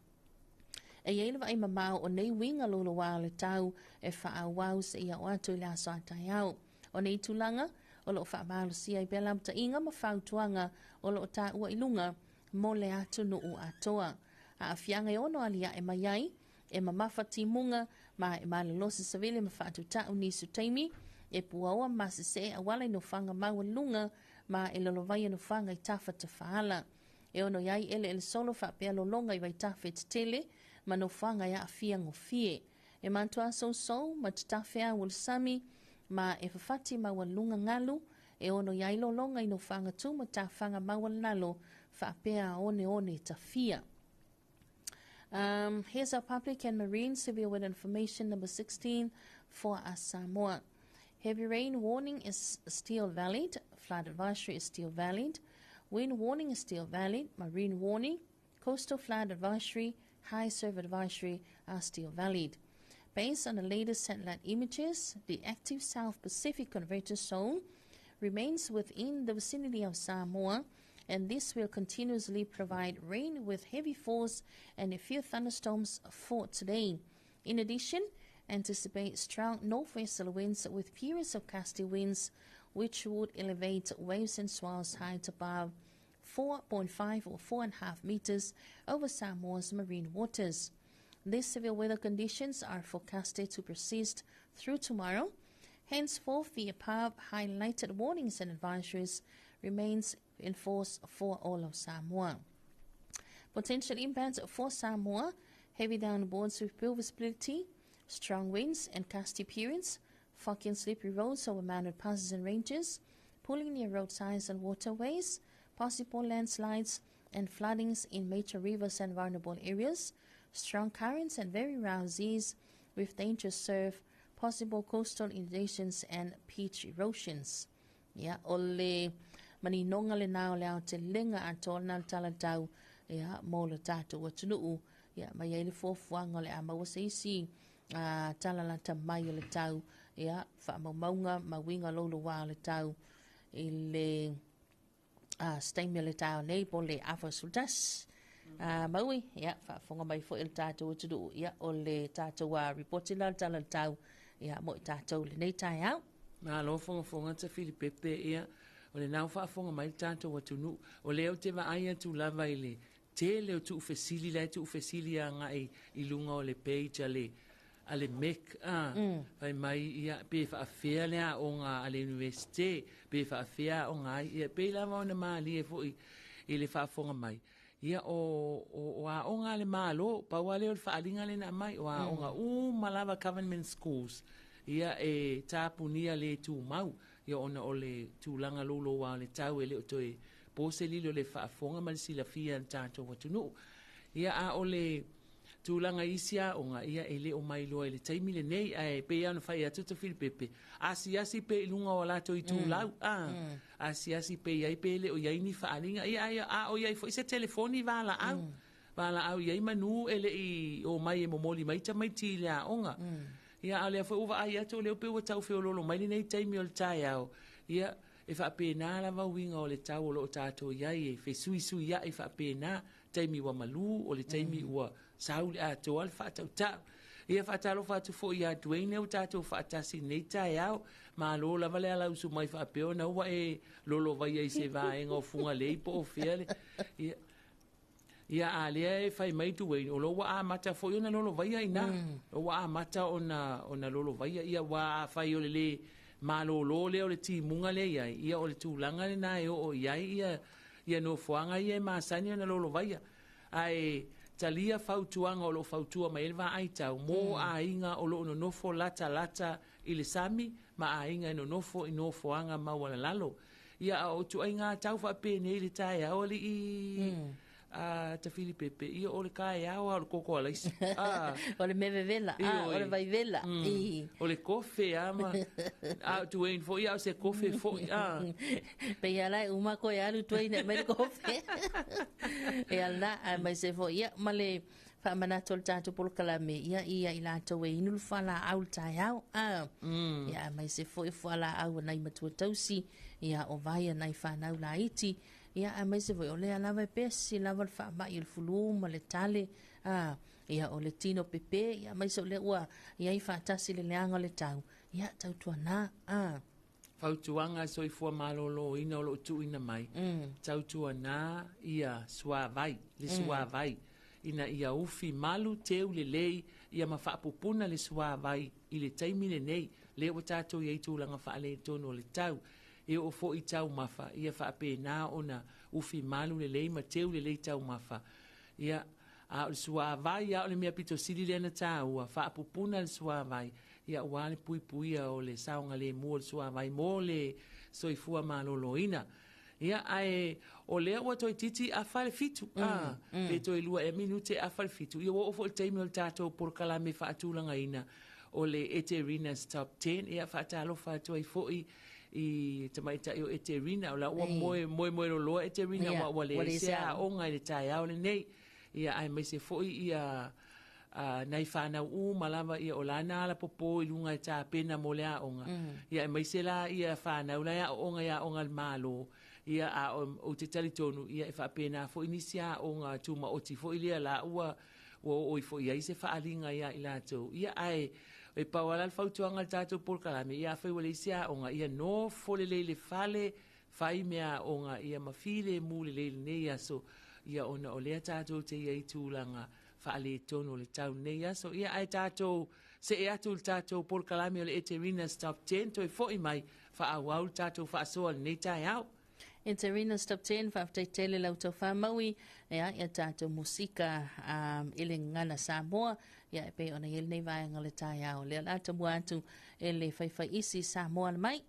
E i ai le vaai mamao o nei uiga louloua o le tau e faaauau seia oo atu i le aso a taeao. O nei tulaga, o loo faamalosia ai pea lapataiga ma fautuaga o loo taua i luga mo le atunuu atoa. Aafiaga e ono aliae mai ai, e mamafa timuga ma e malolosi savili ma faatauta'u nisi o taimi, e puaoa ma sesee auala i nofoaga maualuluga ma e lolovaia nofoaga i tafa tafaala. E ono i ai eleele solo faapea lologa i vaitafe tetele ma nofoaga e aafia gofie. E matuā sousou ma tatafe au o le sami ma e fafati maualuluga galu, e ono i ai lologa i nofoaga tu ma tafaga maualalo faapea oneone tafia. Here's our public and marine severe weather information number 16 for us Samoa. Heavy rain warning is still valid. Flood advisory is still valid. Wind warning is still valid. Marine warning, coastal flood advisory, high surf advisory are still valid. Based on the latest satellite images, the active South Pacific Convergence Zone remains within the vicinity of Samoa, and this will continuously provide rain with heavy force and a few thunderstorms for today. In addition, anticipate strong northwesterly winds with periods of gusty winds, which would elevate waves and swells high above 4.5 or 4.5 meters over Samoa's marine waters. These severe weather conditions are forecasted to persist through tomorrow. Henceforth, the above highlighted warnings and advisories remains in force for all of Samoa. Potential impacts for Samoa: heavy downpours with poor visibility, strong winds and gusty periods, foggy and slippery roads over mountain passes and ranges, pooling near roadsides and waterways, possible landslides and floodings in major rivers and vulnerable areas, strong currents and very rough seas with dangerous surf, possible coastal inundations and beach erosions. Ia, o le maninoga lenā o le aotelega atoa lena o le talatau, ia, mo le tatou atunuu, ia, ma i ai le fuafuaga o le a maua se isi a, tala lata mai o le tau, ia, faamaumauga ma uiga louloua o le tau i le a, se taimi o le taeao nei po o le afa 11. A, Maui, ia, faafofoga mai foi le tatou atunuu, ia, o le tatou a, ripoti lena o le tala o le tau, ia, mo i tatou i lenei taeao. Malo fogafoga Tafilipepe, ia, o lena ua faafofoga mai le tatou atunuu. O lea ou te vaai atu lava i le tele o tuufesili la e tuufesili agai i luga o le page a le a le MEC a, fai mai, ia, pe faafefea le aoga a le Iunivesite, pe faafefea aoga ai, ia, pei lava ona malie foi i le faafofoga mai, ia, o, o, o aoga a le Malo, pau lava lea o le faaaliga lea na aumai, o aoga uma lava government schools, ia, e tapunia le tumau, ia, ona o le tulaga louloua o le tau e le o toe po se lilo i le faafofoga ma le silafia e le tatou atunuu. Ia, a o le tulaga i isi aoga, ia e le o mailoa i le taimi lenei, ae pei lava ona fai atu Tafilipepe, asiasi pea i luga o a latou itulau, a, asiasi pea i ai pe le o i ai ni faaaliga, ia ae a o i ai foi se telefoni valaau, valaau i ai manu e le i omai e momoli mai tamaiti i le aoga. Ia a o lea foi ua vaai atu o lea pei ua tau feoloolo mai lenei taimi o le taeao, ia e faapena lava uiga o le tau o lo o tatou i ai e fesuisuiai faapena, taimi ua malu, o le taimi ua sau le atoa le faatautau. Ia faatalofa atu foi ia Dwayne ua tatou faatasi i lenei taeao. Malo lava le alausu mai faapea ona ua e lolovaia i se vaega o Fugalei po o fea le... Ia, Ia, a lea e fai mai Dwayne, o lo ua amata foi ona lolovaia iina. O ua amata ona lolovaia, ia ua afai o le le malolo lea o le timuga lea i ai, ia o le tulaga lena e oo i ai ia nofoaga ia e masani ona lolovaia. Ae talia fautuaga o lo o fautua mai ai le vaai tau mo aiga o lo o nonofo latalata i le sami ma aiga e nonofo i nofoaga maualalalo. Ia a o ituaiga tau faapenei i le taeao alii a Tafilipepe, ia o le taeao lava o le koko a laisi. O le mea vevela, o le vai vela. O le kofe lava ma a o Dwayne foi, a o se kofe foi. Pei lava la e uma koe alu Dwayne e aumai le kofe. Ia lena, aemaise foi ia ma le faamanatu o le tatou polokalame, ia ia i latou e inu le fualaau i le taeao. Ia aemaise foi o fualaau a nai matua tausi, ia o vai a nai fanau laiti, ia aemaise foi o lea lava e pesi lava le faamai o le fulu ma le tale, ia o le tino pepe, ia aemaise o lea ua i ai faatasi le leaga o le tau, ia tautuana. Fautuaga a Soifua Maloloina o lo o tuuina mai, tautuana ia suavai, le suavai, ina ia ufi malu teu lelei ia ma faapupuna le suavai i le taimi lenei, lea ua tatou i ai i tulaga faaletonu o le tau. E oo foi i taumafa, ia faapena ona ufi malu lelei ma teu lelei taumafa. Ia, a o le suavai lava o le mea pito sili lea na taua, faapupuna le suavai, ia aua le puipuia o le saogalemu o le suavai mo le soifua maloloina. Ia, ae o lea ua toeitiiti afa le 7, pe toe 2 ea minute afa le 7, ia ua oo foi i le taimi o le tatou polokalame faatulagaina o le Eterina's Top 10. Ia, faatalofa atu ai foi i tamaitai o Eterina, o la ua moe moe loloa Eterina, ua leai se aoga i le taeao lenei. Ia, aemaise foi ia nai fanau uma lava, ia o lana alapopo i luga e tapena mo le aoga. Ia, aemaise la ia fanau la e aooga i aoga a le Malo. Ia, a ou te talitonu, ia e faapena foi nisi aoga tumaoti foi lea la ua oo ifo i ai se faaaliga ia i latou. Ia, ae e pau lava la le fautuaga a le tatou polokalame, ia afai ua leai se aoga, ia nofo lelei i le fale, fai mea aoga, ia ma filemu lelei i lenei aso, ia ona o lea tatou te i ai i tulaga faaletonu o le tau lenei aso. Ia, ae tatou see atu i le tatou polokalame o le Eterina's Top 10, toe foi mai faaauau le tatou faasoa i lenei taeao. Eterina's Top 10, faafetai tele lau taufāmaui, ia, ia tatou musika i le gagana Samoa, ia e pei ona i ai lenei vaega o le taeao. Lea o le a tamua atu e le faifaiisi Samoa le mai.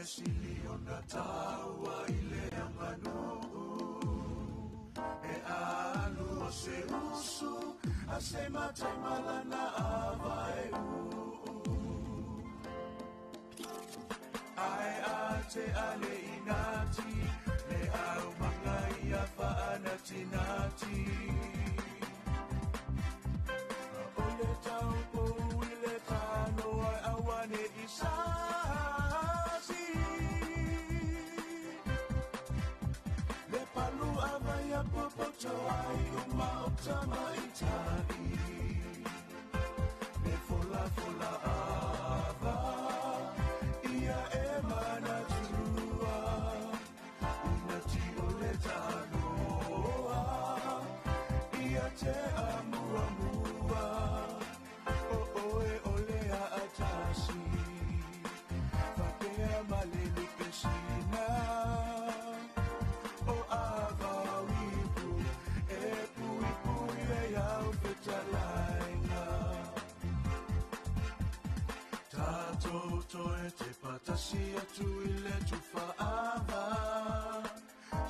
sili ona taua i le aganuu. E alu o se usu a se matai malana ava e uu. Ae a te ale inati le au manga ia faanatinati. O le taupou i le tanoa aua ne i sasi. Le palu ava ia popoto ai uma o tamaitai. Le fola fola ava ia e manatua. Ina ti o le tanoa ia te amuamua. O oe o le aatasi fapea ma le lupesina. O ava ipu e pui pui e au fetalainga. Tātou toe te patasi atu i le tufaava.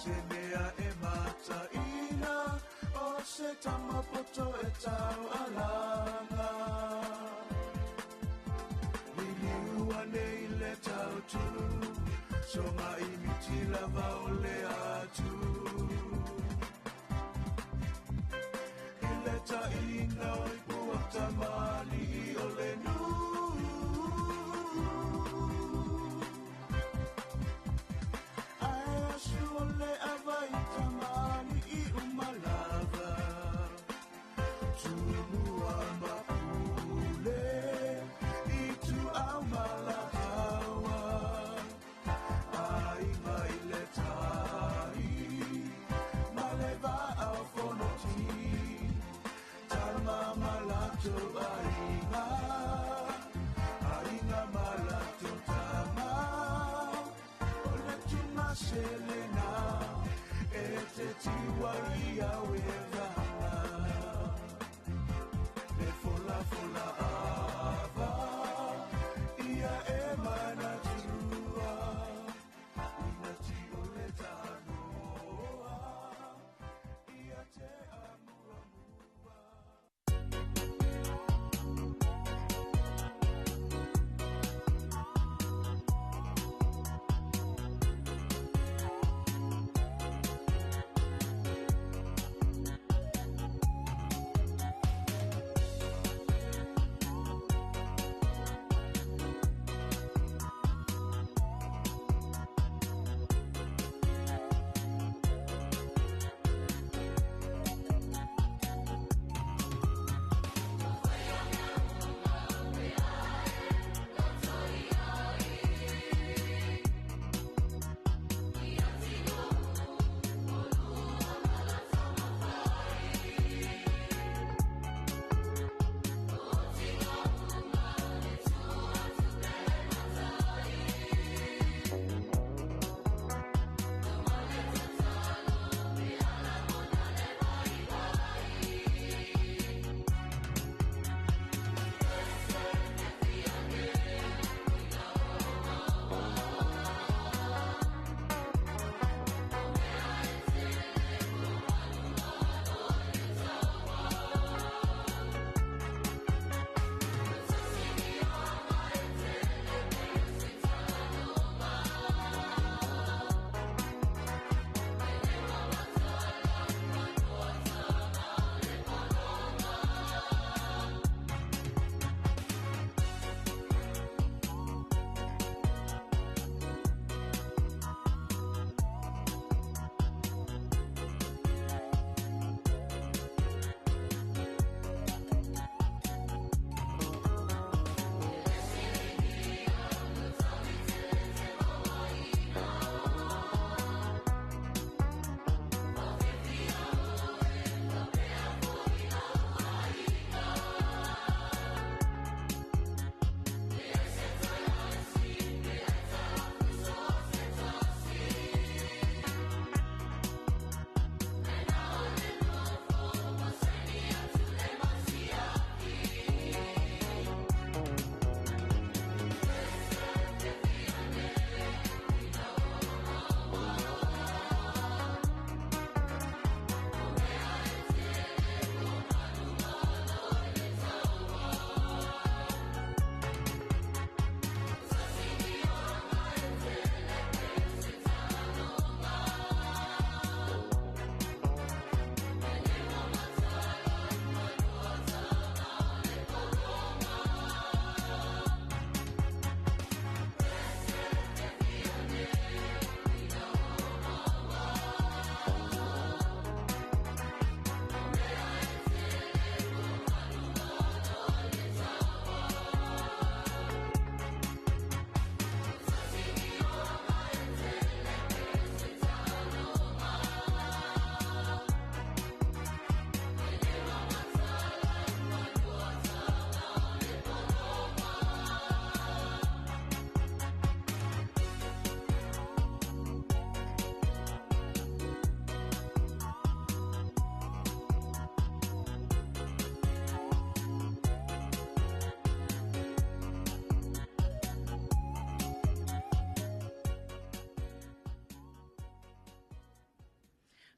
Se mea e mataina o se tamapoto e tau alanga. Liliua nei le tautu, soga i miti lava o le atu. I le taina o i pua tamali o le nuu. Ae asu o le ava i tamali i umalava. Tumua mapule i tu au malakaua. Ai mai le tai, ma le va au fonoti. Tama malato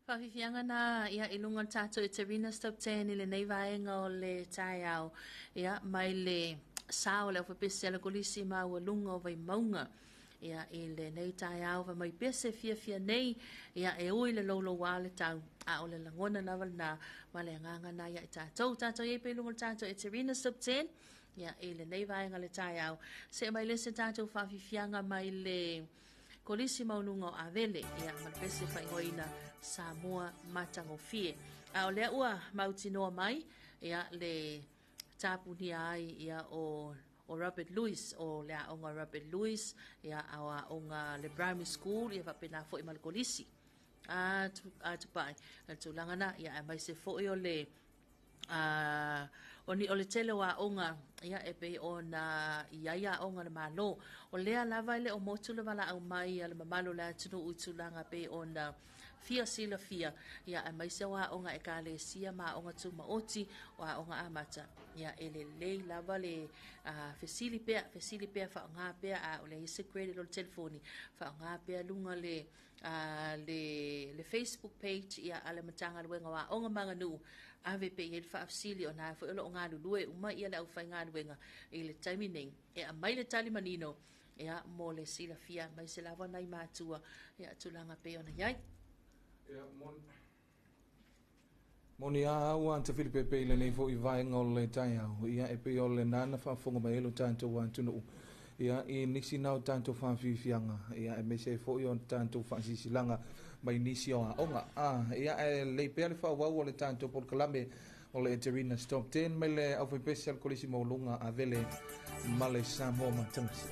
Faafiafiaga na ia i luga o le tatou Eterina Stop 10 i lenei vaega o le taeao, ia mai le sa o le aufapese a le Kolisi Maualuga o Vaimauga. Ia i lenei taeao fai mai pese fiafia nei, ia e ui le louloua o le tau, a o le lagona lava lena ma le agaga na ia i tatou. Tatou i ai pea i luga o le tatou Eterina Stop 10, ia i lenei vaega o le taeao. See mai le se tatou faafiafiaga mai le Kolisi Maualuga o Avele, ia, ma le pese faaigoaina Samoa Matagofie. A o lea ua mautinoa mai, ia, le tapunia ai, ia, o Robert Lewis, o le aoga Robert Lewis, ia, a o aoga le primary school, ia faapena foi ma le kolisi. A, a tupai, le tulaga na, ia, aemaise foi o le o ni o le tele o aoga ia e pei ona i ai aoga a le Malo. O lea lava e le o motu le valaau mai a le mamalu o le atunuu i tulaga pei ona fia silafia, ia aemaise o aoga Ekalesia ma aoga tumaoti, o aoga amata, ia e lelei lava le fesili pea, fesili pea, faaaoga pea, a o leai se credit o le telefoni, faaaoga pea luga le le Facebook page ia a le Matagaluega o Aoga ma Aganuu, ave pea i ai le faafesili, o na foi o lo o galulue uma ia le aufaigaluega i le taimi nei e aumai le tali manino ia mo le silafia aemaise lava nai matua ia tulaga pei ona i ai. Ia, moni a au a Tafilipepe i lenei foi vaega o le taeao, ia e pei o lena na faafofoga mai ai lo tatou atunuu ia i nisi na o tatou faafiafiaga, ia aemaise ai foi o tatou faasilasilaga mai nisi o aoga. Ia ae lelei pea le faaauau o le tatou polokalame o le Eterina Stop 10 mai le aufaipese a le Kolisi Maualuga Avele ma le Samoa Matagasi.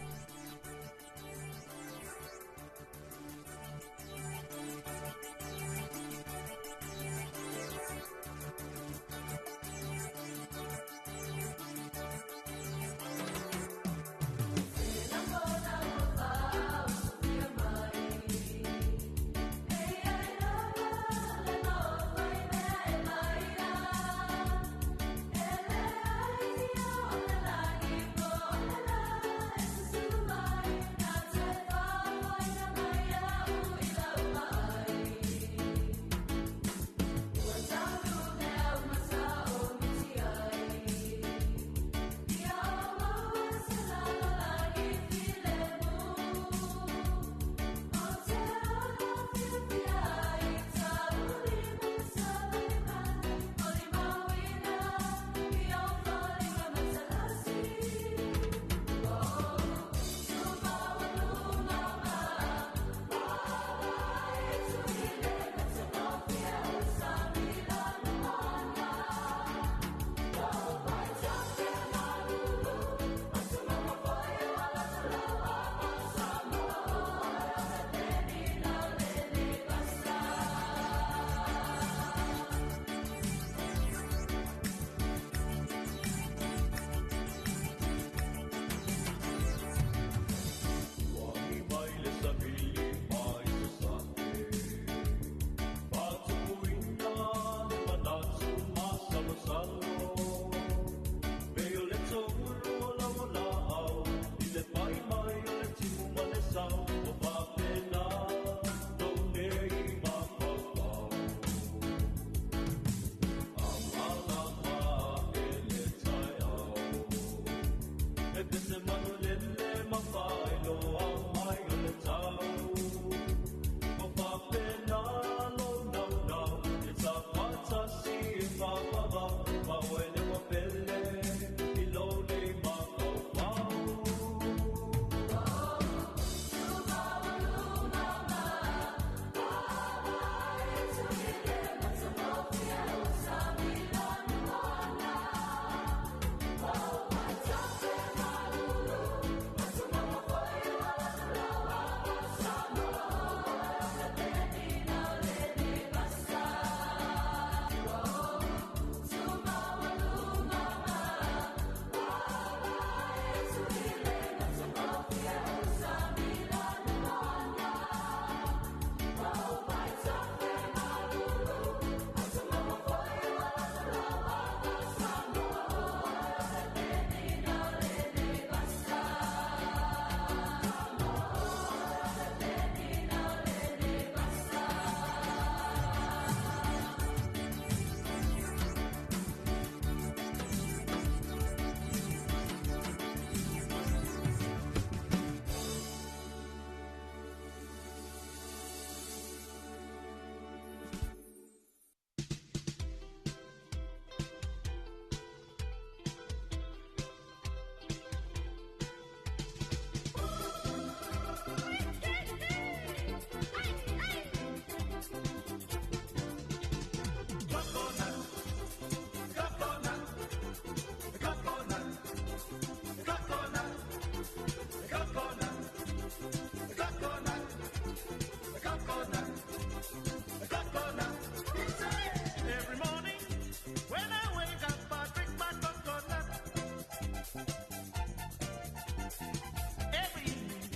Every evening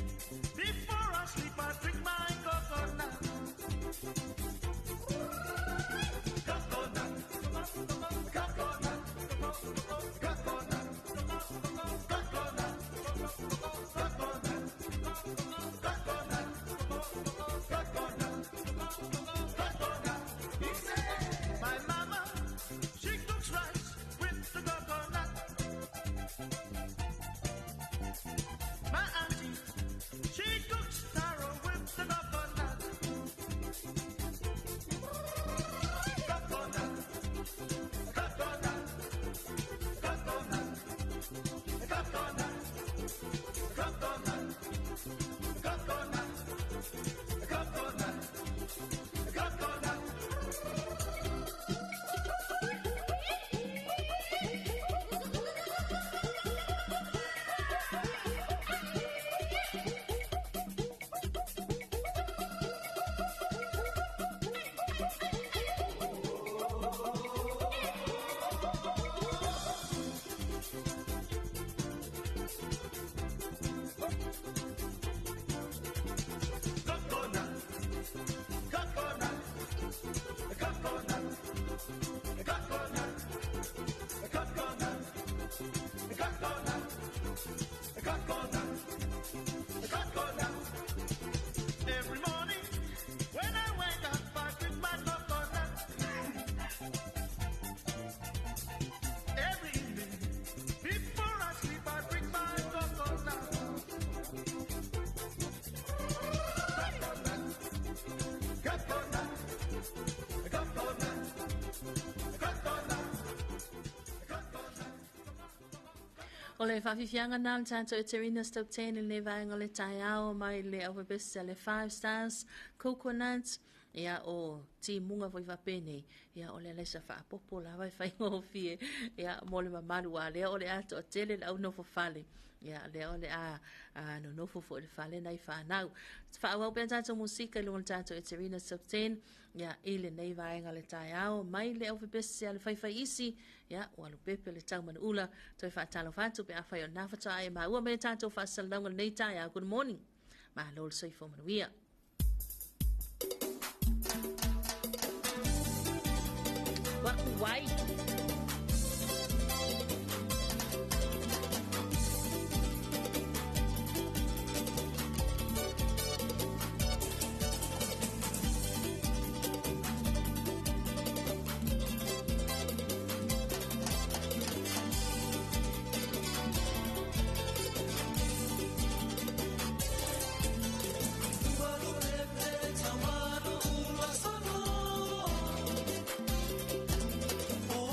before I sleep, I drink my coconut. Coconut, coconut, coconut, coconut, coconut, coconut, coconut, coconut. He said, my mama, she cooks rice with the coconut. My auntie, she cooks taro with the coconut. Coconut, coconut, coconut, coconut, coconut, coconut, coconut, coconut. Coconut, coconut, coconut, coconut, coconut, coconut, coconut, coconut. Every morning when I wake up, I drink my coconut. Every evening before I sleep, I drink my coconut. Coconut, coconut, coconut, coconut. O le faafiafiaga na le tatou Eterina Stopten i le vaega o le taeao mai le aufaipisinisi a le Five Stars Coconut. Ia o timuga foi faapenei, ia o le alaisa faapopo lava e faigofie, ia mo le mamalu a lea o le a toatele le aunofo fale. Ia lea o le a nonofo foi le fale nai whanau. Whaawau pea tātou musika i lunga le tātou Eterina Stopten, ia i lenei vaega le taeao mai le aufaipisinisi a le Faifai Isi, ia ua lupepe le taumanu ula, toe faatalofa atu pe afai o nā whatoa e maua me tātou faasalalauga lenei taeao. Good morning. Malo le soifua manuia. Waku wai. Oh.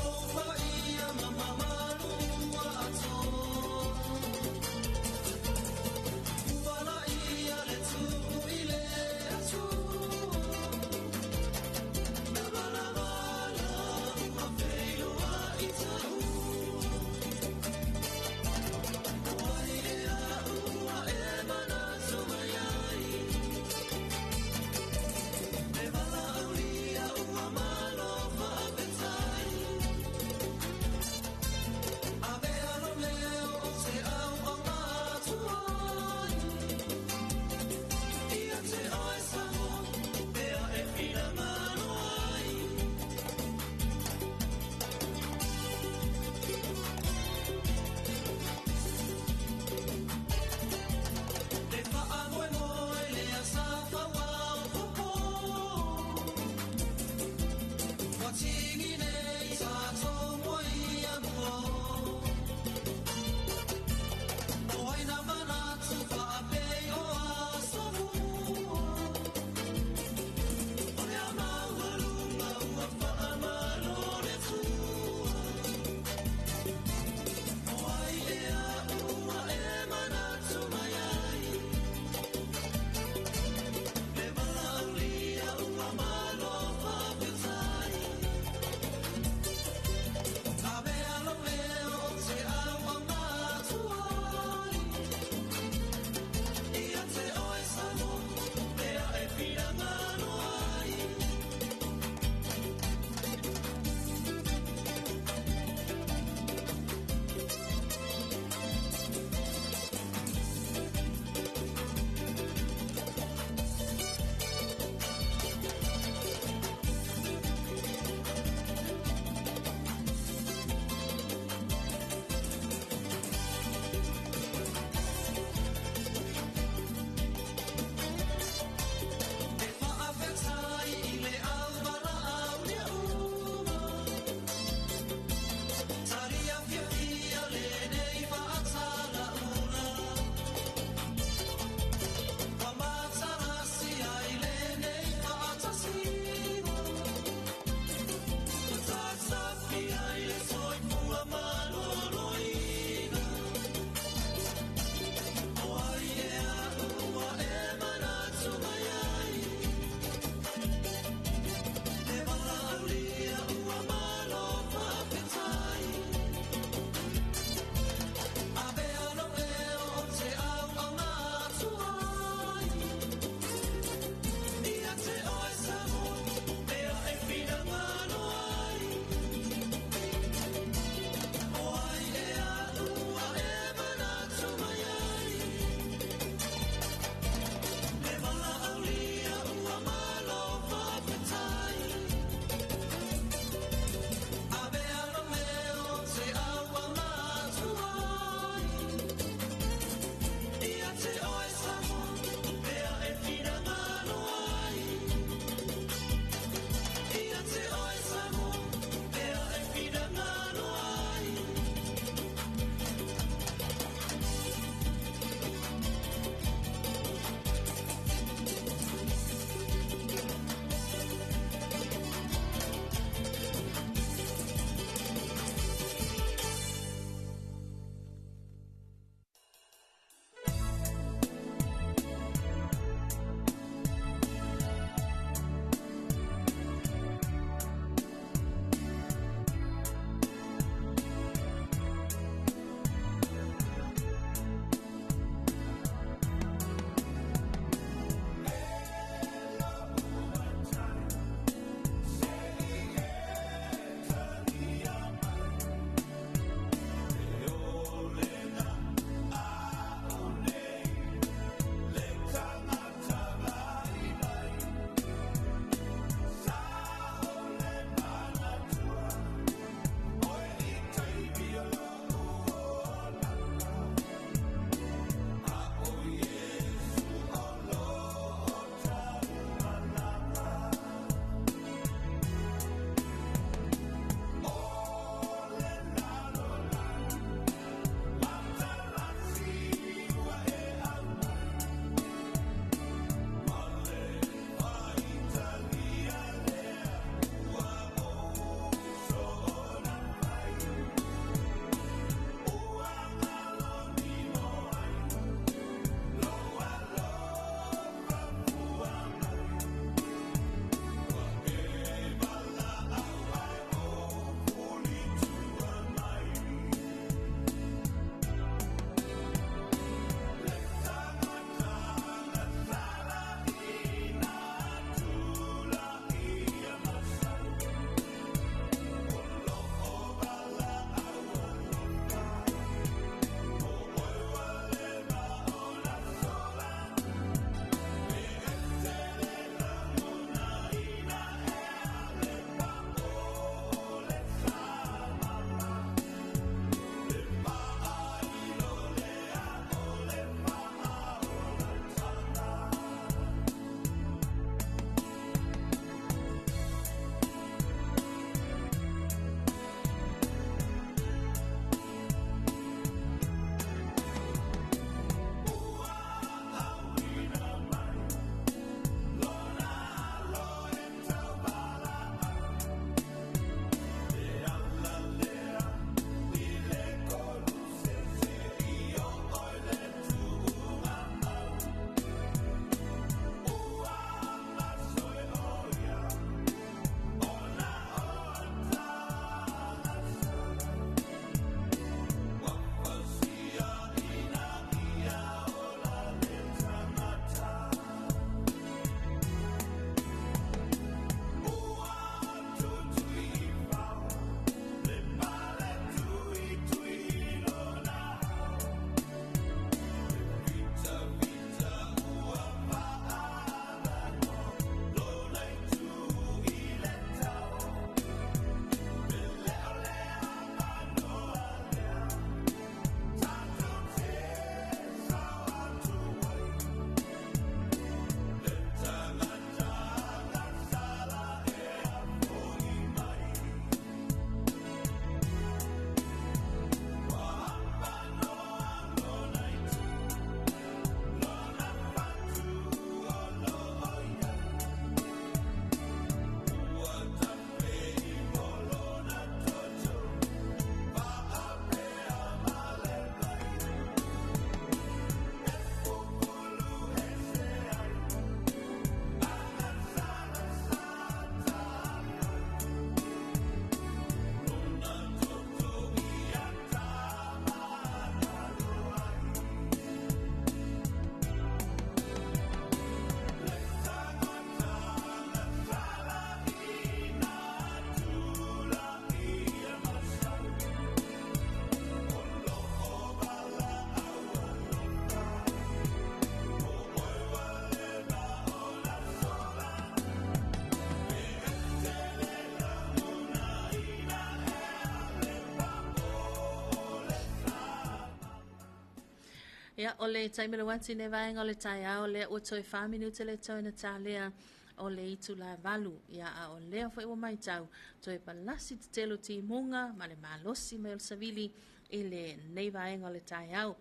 Ia, o le taimi le ati ne vaega o le taeao lea ua toe 4 minute le toe na talea o le itula e 8. Ia, a o lea foi ua maitau toe palasi tetele timuga ma le malosi mai o le savili i lenei vaega o le taeao.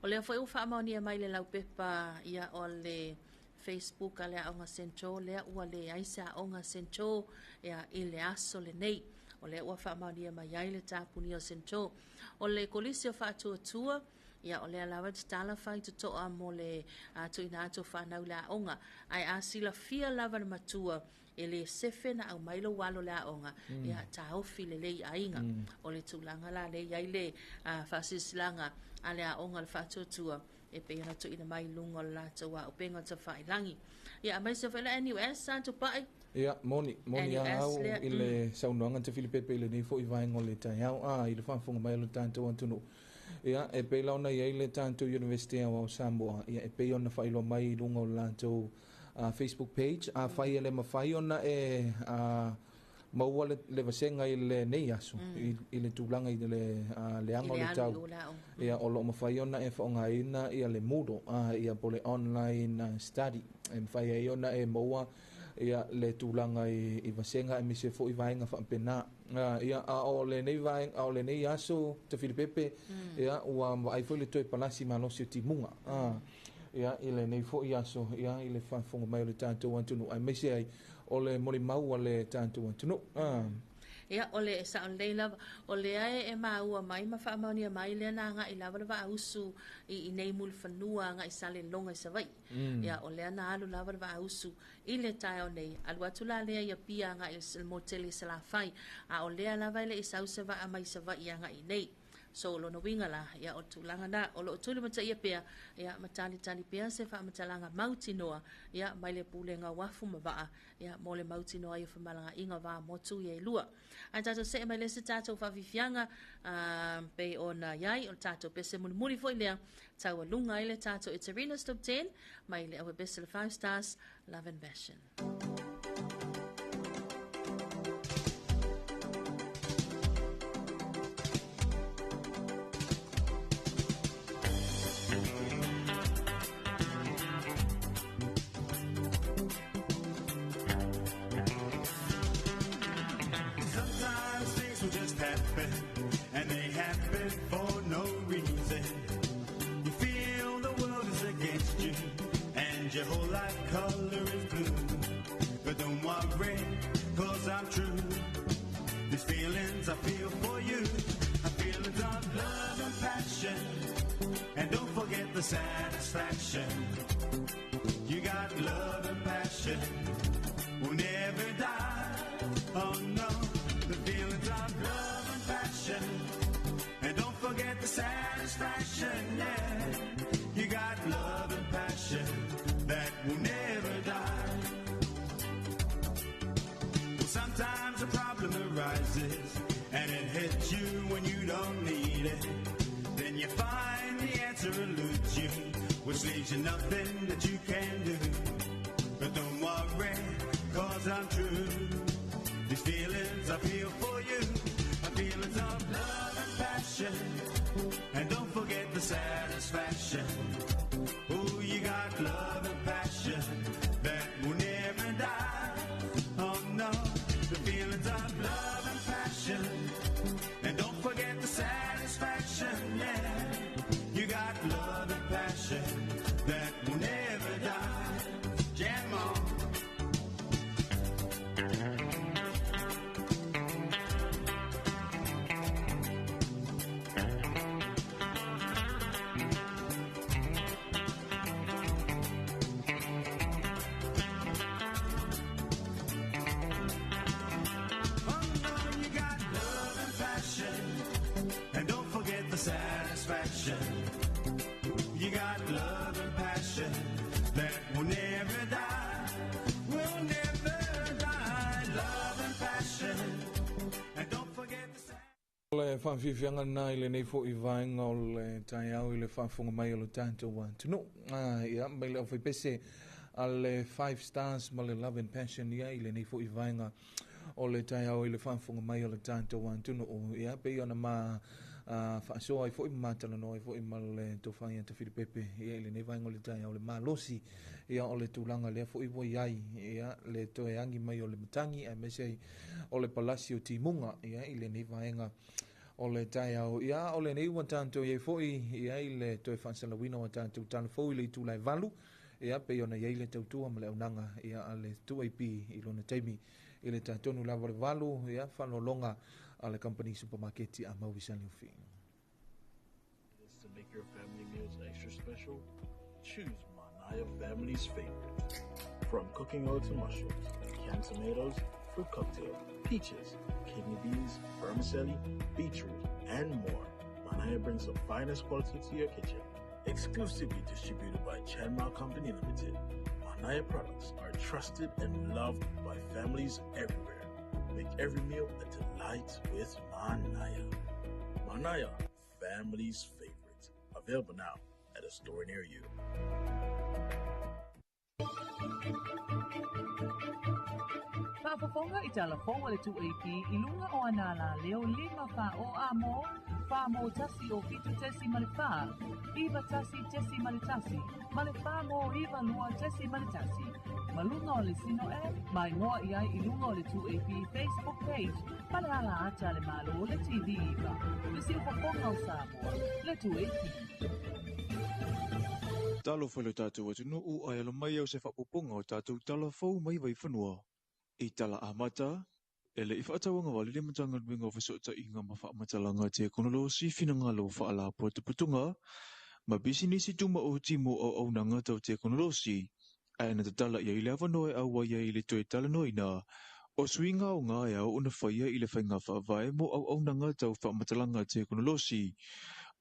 O lea foi ua faamaonia mai le laupepa, ia, o le Facebook a le Aoga Central lea ua leai se Aoga Central, ia, i le aso lenei. O lea ua faamaonia mai ai le tapunia o Central. O le kolisi o Faatuatua, ia, o lea lava tatala fai totoa mo le tuuina atu o fanau i le aoga. Ae a silafia lava le matua, e le sefe na au mai lou alo le aoga, ia taofi lelei aiga. O le tulaga la le iai le faasilasilaga a le aoga o le Faatuatua e pei ona tuuina mai i luga o le latou auupega tafailagi. Ia, aemaise foi le NUS sa tupai. Ia, moni, moni NUS au lea, i le saunoaga te Filipepe i lenei foi vaega o le taeao, a i le faafofoga mai o le tatou atunuu. Ia, e pei la ona i ai le tatou University Aoao o Samoa, ia, e pei ona faailoa mai i luga o le latou Facebook page, afai e le mafai ona e maua le vasega i lenei aso, i le tulaga i le leaga I o le le alu tau. i o le aoga. Ia, o lo o mafai ona e faaaogaina ia le Moodle, ia po le online study, e mafai ai ona e maua ia le tulaga i vasega aemaise foi vaega faapena. Ia, a o lenei vaega, a o lenei aso te Filipepe, ia, ua vaai foi le toe palasi malosi o timuga. Ia, i lenei foi aso, ia, i le faafofoga mai o le tatou atunuu, aemaise ai o le molimau a le tatou atunuu. Ia, o le sao lelei lava, o lea e maua mai ma faamaonia mai lea na agai lava le vaausu i nei mulifanua agai Saleloga i Savaii. Ia, o lea na alu lava le vaausu i le taeao nei, alu atu la lea ia Apia agai i le motele i Salafai, a o lea lava e le i sau se vaa mai Savaii agai i nei. So, lona uiga la, ia, o le tulaga na, o loo tulimatai pea, ia, ma talitali pea se faamatalaga mautinoa, ia, mai le pulega uafu ma vaa, ia, mo le mautinoa ai o femalagaiga va motu ia e lua. Ae tatou see mai le se tatou faafiafiaga, pei ona iai o le tatou pese mulimuli foi lea taualuga ai le tatou It's Arena's Top 10 mai le auepese le 5 Stars Love and Passion. Sometimes things will just happen, and they happen for no reason. You feel the world is against you, and your whole life color is blue. But don't worry, 'cause I'm true. These feelings I feel for you are feelings of love and passion. And don't forget the satisfaction. You got love and passion will never die. Oh no, the feelings of love and passion. And don't forget the satisfaction, yeah. You got love and passion that will never die. Well, sometimes a problem arises and it hits you when you don't need it. Then you find the answer eludes you, which leaves you nothing that you can do. But don't worry, 'cause I'm true. These feelings I feel for you are feelings of love and passion. And don't forget the satisfaction. Oh, you got love and passion that will never die. Oh no, the feelings of love and passion. And don't forget the satisfaction, yeah. You got love and passion that will never die. Jam on. Oh no, you got love and passion. And don't forget the satisfaction. You got love and passion that will never die. Will never die. Love and passion. And don't forget the satisfaction. Le faafiafiaga lena i lenei foi vaega o le taeao i le faafofoga mai o le tatou atunuu. Ia, mai le aufaipese a le Five Stars ma le Love and Passion, ia, i lenei foi vaega o le taeao i le faafofoga mai o le tatou atunuu. Ia, pei ona ma Faasoa ai foi ma matalanoa ai foi ma le tofa ia Tafilipepe ia i lenei vaega o le taeao le malosi ia o le tulaga lea foi ua i ai ia le toe agi mai o le matagi aemaise ai o le palasi o timuga ia i lenei vaega o le taeao. Ia o lenei ua tatou i ai foi ia i le toe faasalauina o tatou talafou i le itula e 8 ia pei ona i ai le tautua ma le aunaga ia a le 2AP i lona taimi i le tatonu lava o le 8 ia faalologa a le company supermarket a Maui Saleofi. To make your family meals extra special, choose Manaya family's favorite. From cooking oil to mushrooms, canned tomatoes, fruit cocktail, peaches, kidney beans, vermicelli, beetroot, and more. Manaya brings the finest quality to your kitchen. Exclusively distributed by Chanma Company Limited, Manaya products are trusted and loved by families everywhere. Make every meal a delight with Manaya. Manaya, family's favorite. Available now at a store near you. Faafofoga i talafou a le 2AP i luga o ana alaleo 5 fa o a mo, fa mo tasi o fitu tesi ma le fa, iva tasi tesi ma le tasi, ma le fa mo iva lua tesi ma le tasi. Ma luga o le sino e, mai ngoa i ai i luga o le 2AP Facebook page, ma le ala ata le malo le TV iva. Le siufofoga o Samoa, le 2AP. Talofa i lo tatou atunuu ae alo mai au se faapupuga o tatou talafou mai Vaifanua. I tala amata, e le i faatauagavale le Matagaluega o Fesootaiga ma Faamatalaga Tekonolosi finagalo faalapotopotoga ma pisinisi tumaoti mo auaunaga tau tekonolosi, ae na tatala i ai le avanoa e auai ai i le toe talanoaina o suiga o ngā e ao ona faia i le faiga faavae mo auaunaga tau faamatalaga tekonolosi.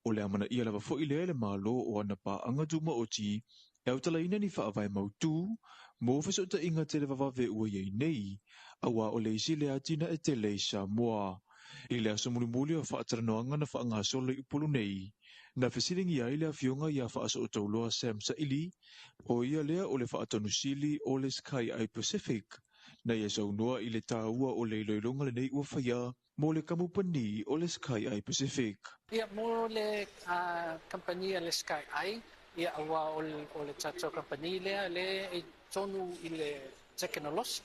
O le amanaia lava foi lea e le Malo o ana paaga tumaoti e autalaina ni faavae mautū mo fesootaiga televavave ua i ai nei, auā o le isi lea atinae tele i Samoa. I le aso mulimuli o faatalanoaga na faagasolo i Upolu nei, na fesiligia ai le afioga ia Faasootauloa Sam Saili, o ia lea o le faatonusili o le Sky Eye Pacific, na ia saunoa i le taua o le iloiloga lenei ua faia mo le kamupani o le Sky Eye Pacific. Ia mo le kamupani a le Sky Eye, ia auā o le tatou kamupani lea le e tonu i le tekonolosi.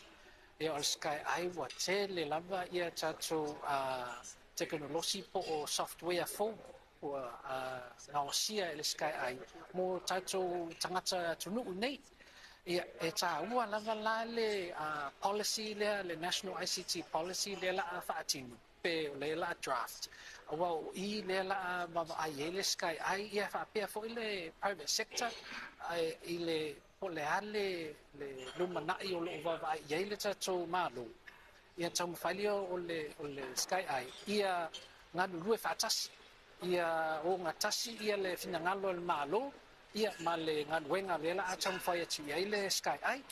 Ia o le Sky Eye ua tele lava ia tatou tekonolosi po o software fou ua gaosia e le Sky Eye mo tatou tagata atunuu nei. Ia e tāua lava la le policy lea, le National ICT Policy lea la a faatino pe o le la draft. Auā o i lea la a vaavaai ai le Sky Eye ia faapea foi le private sector i le po o le a le lumanai o loo vaavaai i ai le tatou Malo. Ia taumafai lea o le Sky Eye ia galulue faatasi, ia ogatasi ia le finagalo o le Malo ia ma le galuega lea la a taumafai atu i ai le Sky Eye.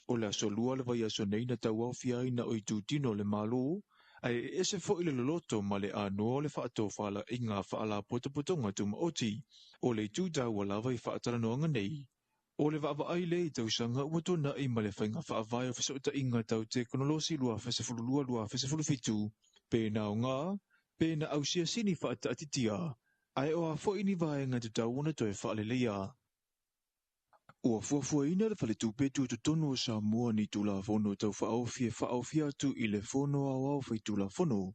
O le aso lua le vaiaso nei na tauaofia ai na o itutino le Malo, ae e ese foi le loloto ma le anoa o le faatofalaiga faalapotopotoga tumaoti. O le itu taua lava i faatalanoaga nei, o le vaavaai lea i tausaga ua tuanai ma le faiga faavae o fesootaiga tau tekonolosi 2012-2017, pe na aoga, pe na ausiasini faataatitia, ae o a foi ni vaega tatau ona toe faaleleia. Ua fuafuaina le faletupe tutotonu o Samoa ni tulafono tau faaofi e faaofia atu i le fono aoao faitulafono.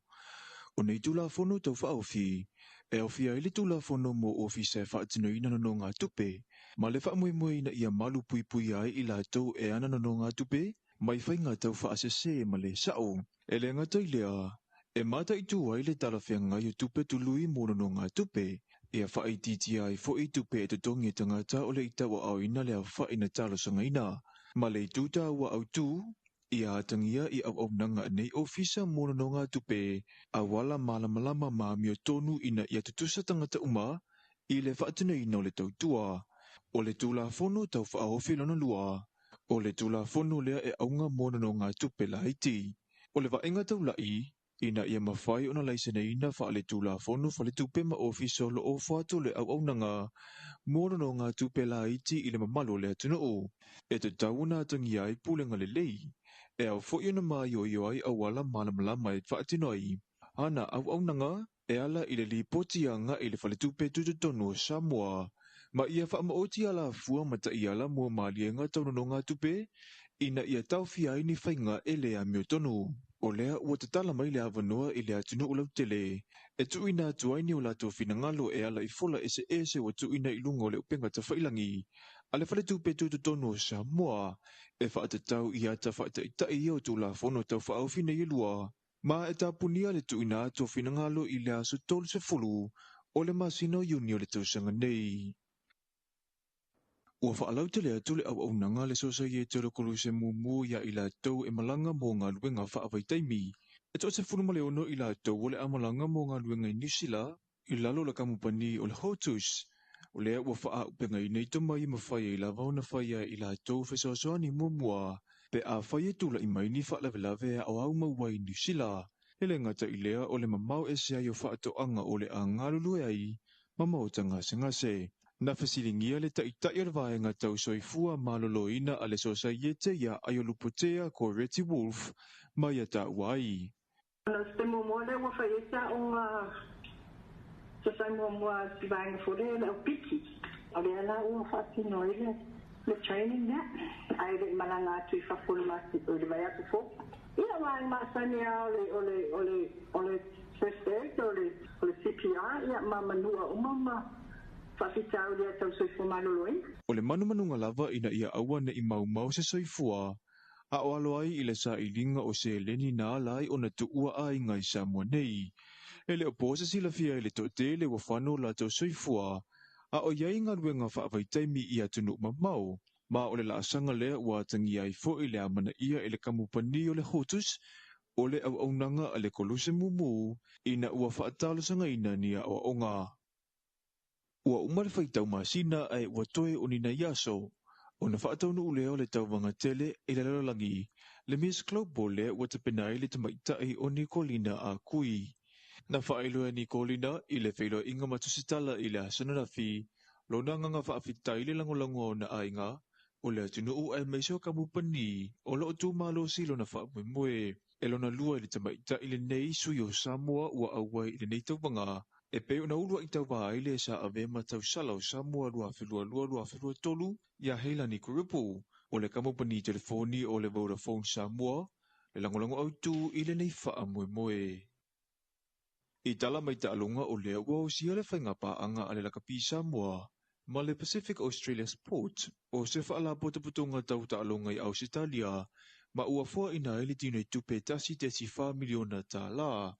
O nei tulafono tau faaofi, e aofia ai le tulafono mo ofisa e faatinoina nonogatupe, ma le faamoemoeina ia malu puipuia ai i latou e ana nonogatupe, mai faiga tau faasese ma le sao. E le gata i lea, e mataitu ai le talafeagai o tupe tului mo nonogatupe, ia faaitiitia ai foi tupe e totogi e tagata o le i tauaaoina le aofa'i na talosagaina. Ma le itu taua autū, ia atagia i auaunaga nei ofisa mo nonogatupe, auala malamalama ma amiotonu ina ia tutusa tagata uma i le faatinoina o le tautua. O le tulafono tau faaofi lona lua, o le tulafono lea e auga mo nonogatupe laiti. O le vaaiga taula'i, ina ia mafai ona laiseneina faaletulafono faletupe ma ofisa o loo ofo atu le auaunaga mo nonogatupe laiti i le mamalu o le atunuu. E tatau ona atagia ai pulega lelei, e ao foi ona maioio ai auala malamalama e faatino ai ana auaunaga e ala i le lipoti aga'i i le Faletupe Tutotonu o Samoa, ma ia faamaoti alafua ma ta'iala mo maliega tau nonogatupe ina ia taofia ai ni faiga e lē amiotonu. O lea ua tatala mai le avanoa i le atunu'u lautele e tu'uina atu ai ni o latou finagalo e ala i fola eseese ua tu'uina i luga o le upega tafa'ilagi a le Faletupe Tutotonu o Samoa e fa'atatau i ata fa'ata'itai ia o Tulafono tau fa'aofi nei e lua, ma e tapunia le tu'uina atu o finagalo i le aso 30 o le masina o Iuni o le tausaga nei. Ua fa'alautele atu le auaunaga le Sosaiete o le Koluse Mumu iā i latou e malaga mo galuega fa'avaitaimi. E 16 i latou o le a malaga mo galuega i Niusila i lalo o le kamupani o le Hotus. O lea ua fa'aa'upegaina i tomai e mafai ai lava ona faia e i latou fesoasoani muamua pe afai e tula'i mai ni fa'alavelave a'oa'o maua i Niusila. E lē gata i lea o le mamao ese ai o fa'ato'aga o le a galulue ai ma maota gasegase. Na fesiligia le ta'ita'i o le vaega tau soifua malōlōina a le Sosaiete iā Aiolupotea Koreti Wolf ma ia ta'ua ai. Ona o se taimi muamua lea ua fai ai se aoga se fai muamua a si vaega foi lea le aupiki. O lea la ua faatino ai le le training lea, ae le i malaga atu i fafo i le masi i le vaiaso fou. Ia vaega masani lava o le o le o le o le first aid o le o le CPR ia ma manua uma ma faafitauli lea tau soifua maloloina. O le manumanuga lava ina ia aua ne'i maumau se soifua a o alo ai i le sa'iliga o seleni na ala ai ona tu'ua aiga i Samoa nei. E lē o po se silafia i le to'atele ua fano o latou soifua a o i ai galuega fa'avaitaimi i atunu'u mamao, ma o le la'asaga lea ua atagia ai fo'i le amanaia e le kamupani o le Hotus o le auaunaga a le Koluse Mumu ina ua fa'atalosagaina ni a'oa'oga. Ua uma le faitau masina ae ua toe o ni nai aso ona fa'ataunu'u lea o le tauvaga tele i le lalolagi le Miss Global lea ua tapena ai le tamaita'i o Nikolina Akui. Na fa'ailoa e Nikolina i le feiloaiga ma tusitala i le aso ananafi lona agaga fa'afetai i le lagolago a ona aiga o le atunu'u aemaise o kamupani o lo'o tumalosi lona fa'amoemoe. E lona lua i le tamaita'i lenei sui o Samoa ua auai i lenei tauvaga e pei ona ulua'i tauvā ai le sa avea ma tausala o Samoa 2022/2023 iā Heilani Kurupu. O le kamupani telefoni o le Vodafone Samoa le lagolago autū i lenei fa'amoemoe. I tala mai ta'aloga o lea ua osia le faigapaaga a le Lakapi Samoa ma le Pacific Australia Sport o se fa'alapotopotoga tau ta'aloga i Ausetalia, ma ua foa'ina ai le tino i tupe 1.4 miliona tālā.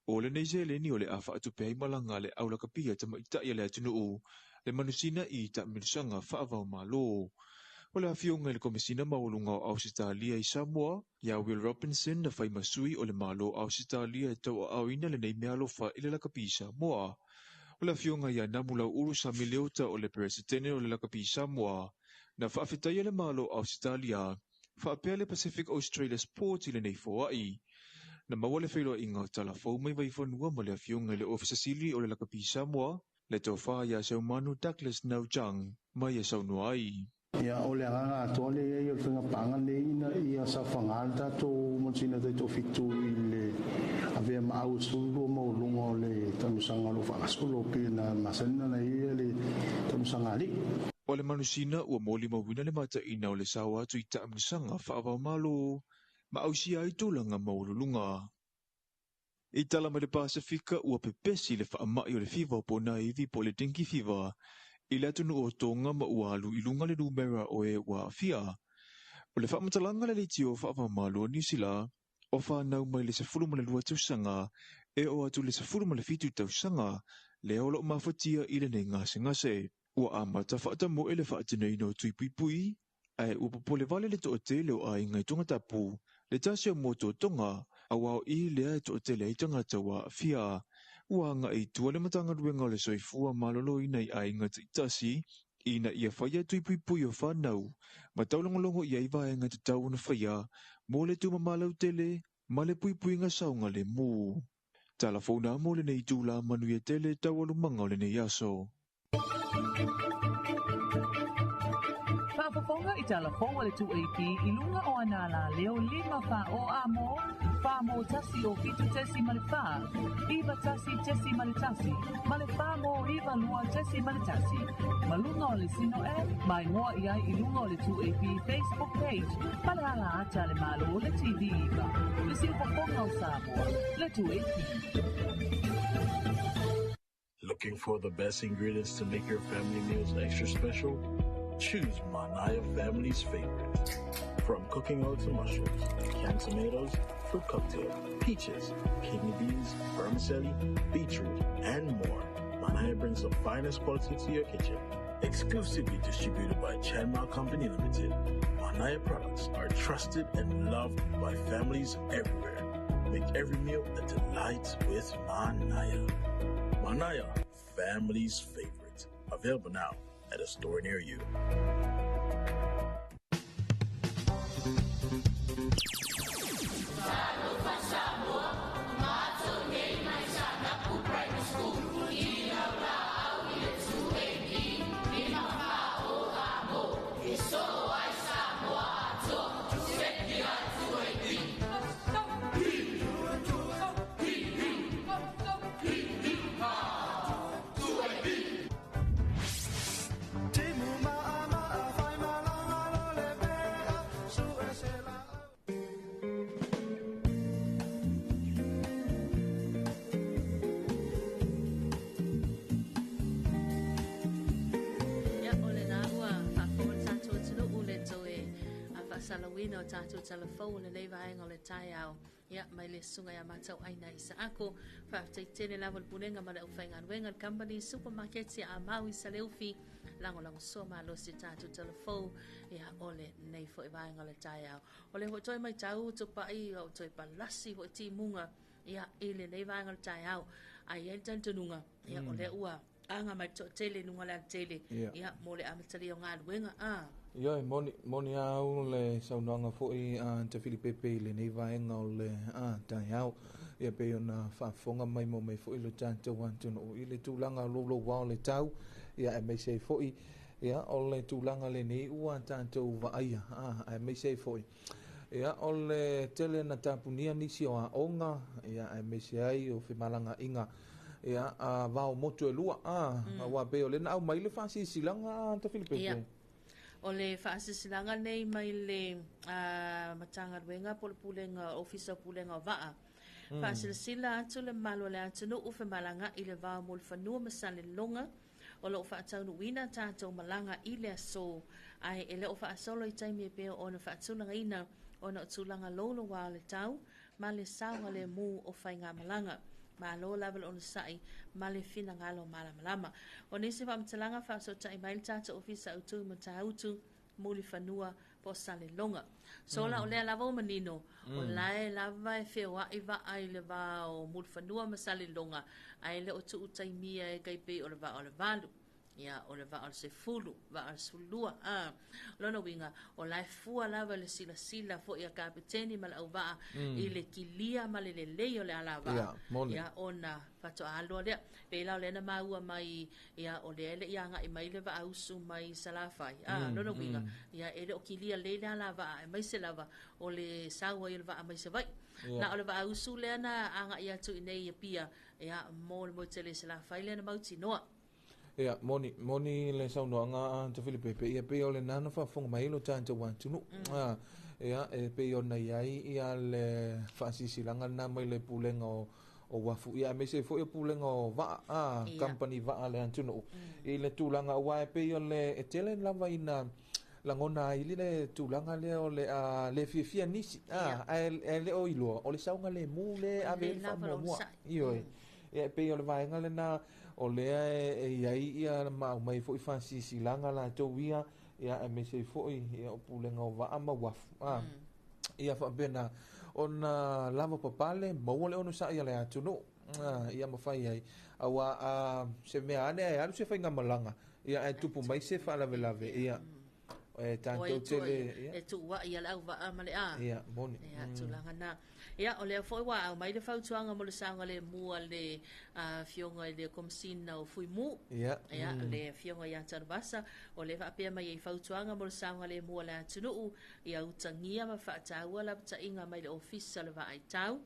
O lenei seleni o le a fa'atupe ai malaga a le au lakapi a tamaita'i a le atunu'u le manusina i ta'amilosaga fa'avaomālō. O le afioga i le Komesina Maualuga o Ausetalia i Samoa iā Will Robinson na fai ma sui o le Mālō Ausetalia e tau'aaoina lenei meaalofa i le Lakapi Samoa. O le afioga iā Namulau'ulu Sami Leota o le Peresetene o le Lakapi Samoa na fa'afetaia le Mālō Ausetalia fa'apea le Pacific Australia Sport i lenei foa'i. Na maua le feiloaiga o talafou mai Vaifanua ma le afioga i le Ofisa Sili o le Lakapi Samoa le Tofā iā Seumanu Douglas Naujang ma ia saunoa ai. Ia, o le agaga atoa lea i ai o le faigapaaga lenei ina ia saofaga le tatou manusina taitoafitu i le avea ma au e 12 maualuga o le taamilosaga o lo o faagasolo pei ona masani ona i ai le taamilosaga alii. O le manusina ua molimauina le mata'ina o le sao atu i ta'amilosaga fa'avaomālō ma ausia ai tulaga maualuluga. I tala mai le Pasefika ua pepesi le fa'ama'i o le fiva o pona ivi po o le dengue fever i le atunu'u o Toga ma ua alu i luga le numera o e ua a'afia. O le fa'amatalaga a le leitio fa'avaomālō o Niusila o fanau mai le 12 tausaga e oo atu i le 17 tausaga lea o lo'o mafatia i lenei gasegase. Ua amata fa'atamo'e le fa'atinoina o tui puipui ae ua popole vale le to'atele o aiga i Tongatapu le tasi o motu o Toga auā o i lea e to'atele ai tagata ua a'afia. Ua aga'i i tua le Matagaluega o le Soifua Maloloina i aiga ta'itasi ina ia faia tui puipui o fanau ma taulogologo i ai vaega tatau ona faia mo le tumamā lautele ma le puipuiga saogalemu. Talafou na mo lenei itulā. Manuia tele taualumaga o lenei aso. Faafofoga i tala fou a le 2AP i luga o ana alaleo 5 fa o a mo, fa mo tasi o fitu tesi ma le fa, iva tasi tesi ma le tasi, ma le fa mo iva lua tesi ma le tasi. Ma luga o le Sino App, mai moa i ai i luga o le 2AP Facebook page, ma le ala ata le malo le TV iva. Le siufofoga o Samoa, le 2AP. Looking for the best ingredients to make your family meals extra special? Choose Manaya Family's favorite. From cooking oil to mushrooms, canned tomatoes, fruit cocktail, peaches, kidney beans, vermicelli, beetroot, and more. Manaya brings the finest quality to your kitchen. Exclusively distributed by Chanma Company Limited, Manaya products are trusted and loved by families everywhere. Make every meal a delight with Manaya. Manaya, family's favorite. Available now at a store near you. Ia, o lena ua faafofoga le tatou atunuu le toe faasalauina o tatou talafou o lenei vaega o le taeao. Ia, mai le susuga ia Matauaina Isaako. Faafetai tele lava le Pulega ma le aufaigaluega le Company Supermarket a Mau i Saleufi, lagolagosoa malosi tatou talafou, ia, o lenei foi vaega o le taeao. O le foi toe maitau tupai o toe palasi foi timuga, ia, i lenei vaega o le taeao. Ae i ai le talitonuga, ia, o lea ua aga mai le toatele i luga o le alatele, ia, mo le amatalia o galuega. A. Ioe, moni, moni au le saunoaga foi a Tafilipepe i lenei vaega o le taeao. Ia pei ona faafofoga mai mo mai foi le tatou atunuu i le tulaga louloua o le tau, ia aemaise ai foi, ia, o le tulaga lenei ua tatou vaaia, aemaise ai foi, ia, o le tele na tapunia nisi o aoga, ia, aemaise ai o femalagaaiga, ia, a vao motu e lua, aua pei o lea na aumai le faasilasilaga a Tafilipepe. Ia. O le faasilasilaga lenei mai le Matagaluega po o le Pulega, Ofisa o Pulega o Vaa. Faasilasila atu le mamalu o le atunuu femalagaai i le va o Mulifanua ma Salelologa, o lo o faataunuuina tatou malaga i le aso, ae e le o faasolo i taimi e pei ona faatulagaina ona o tulaga louloua o le tau ma le saogalemu o faigamalaga. Malo lava le onosai ma le finagalo malamalama. O nisi faamatalaga faasootai mai le tatou Ofisa Autu i Matautu, Mulifanua po o Salelologa. So la o lea lava ua manino, o la e lava e feoai vaa i le va o Mulifanua ma Salelologa, ae le o tuu taimia e tai pei o le vaa o le 8, ia, o le vaa o le 10, vaa o le 12. A. O lona uiga, o la e fua lava le silasila foi a kapeteni ma le auvaa i le kilia ma le lelei o le alavaa. Ia, moni. Ia, ona faatoa aloa lea. Pei la o lea na maua mai, ia, o lea e le i agai mai le vaausu mai Salafai. A, lona uiga, ia, e le o kilia lelei le alavaa, aemaise lava o le sau ai o le vaa mai Savaii. Na o le vaausu lea na agai atu i nei i Apia, ia, mo le moe tele i Salafai lea na mautinoa. Ia, moni, moni le saunoaga a Tafilipepe, ia pei o lena na faafofoga mai ai lo tatou atunuu. Ia, e pei ona i ai ia le faasilasilaga lena mai le Pulega o Uafu, ia aemaise ai foi o Pulega o Vaa, company vaa a le atunuu, i le tulaga aua e pei o le e tele lava ina lagona ai le tulaga lea o le le fiafia nisi, ae le o iloa o le saogalemu le ave ai le faamuamua. Ioe. Ia e pei o le vaega lena o lea e i ai ia ma aumai foi faasilasilaga latou ia, ia aemaise ai foi ia o Pulega o Vaa ma Uafu. Ia faapena ona lava papale maua le onosai a le atunuu, ia mafai ai aua se mea ane ae alu se faigamalaga, ia ae tupu mai se faalavelave, ia. E tatou tele ia. E tuua'i ia le auvaa ma le a. Ia, moni. Ia, tulaga na. Ia, o lea foi ua aumai le fautuaga mo le saogalemu a le Afioga i le Komesina o Fuimu. Ia. Ia, le Afioga ia Tanuvasa, o lea e faapea mai ai fautuaga mo le saogalemu a le atunuu, ia utagia ma faataua lapataiga mai le Ofisa o le Vaaitau.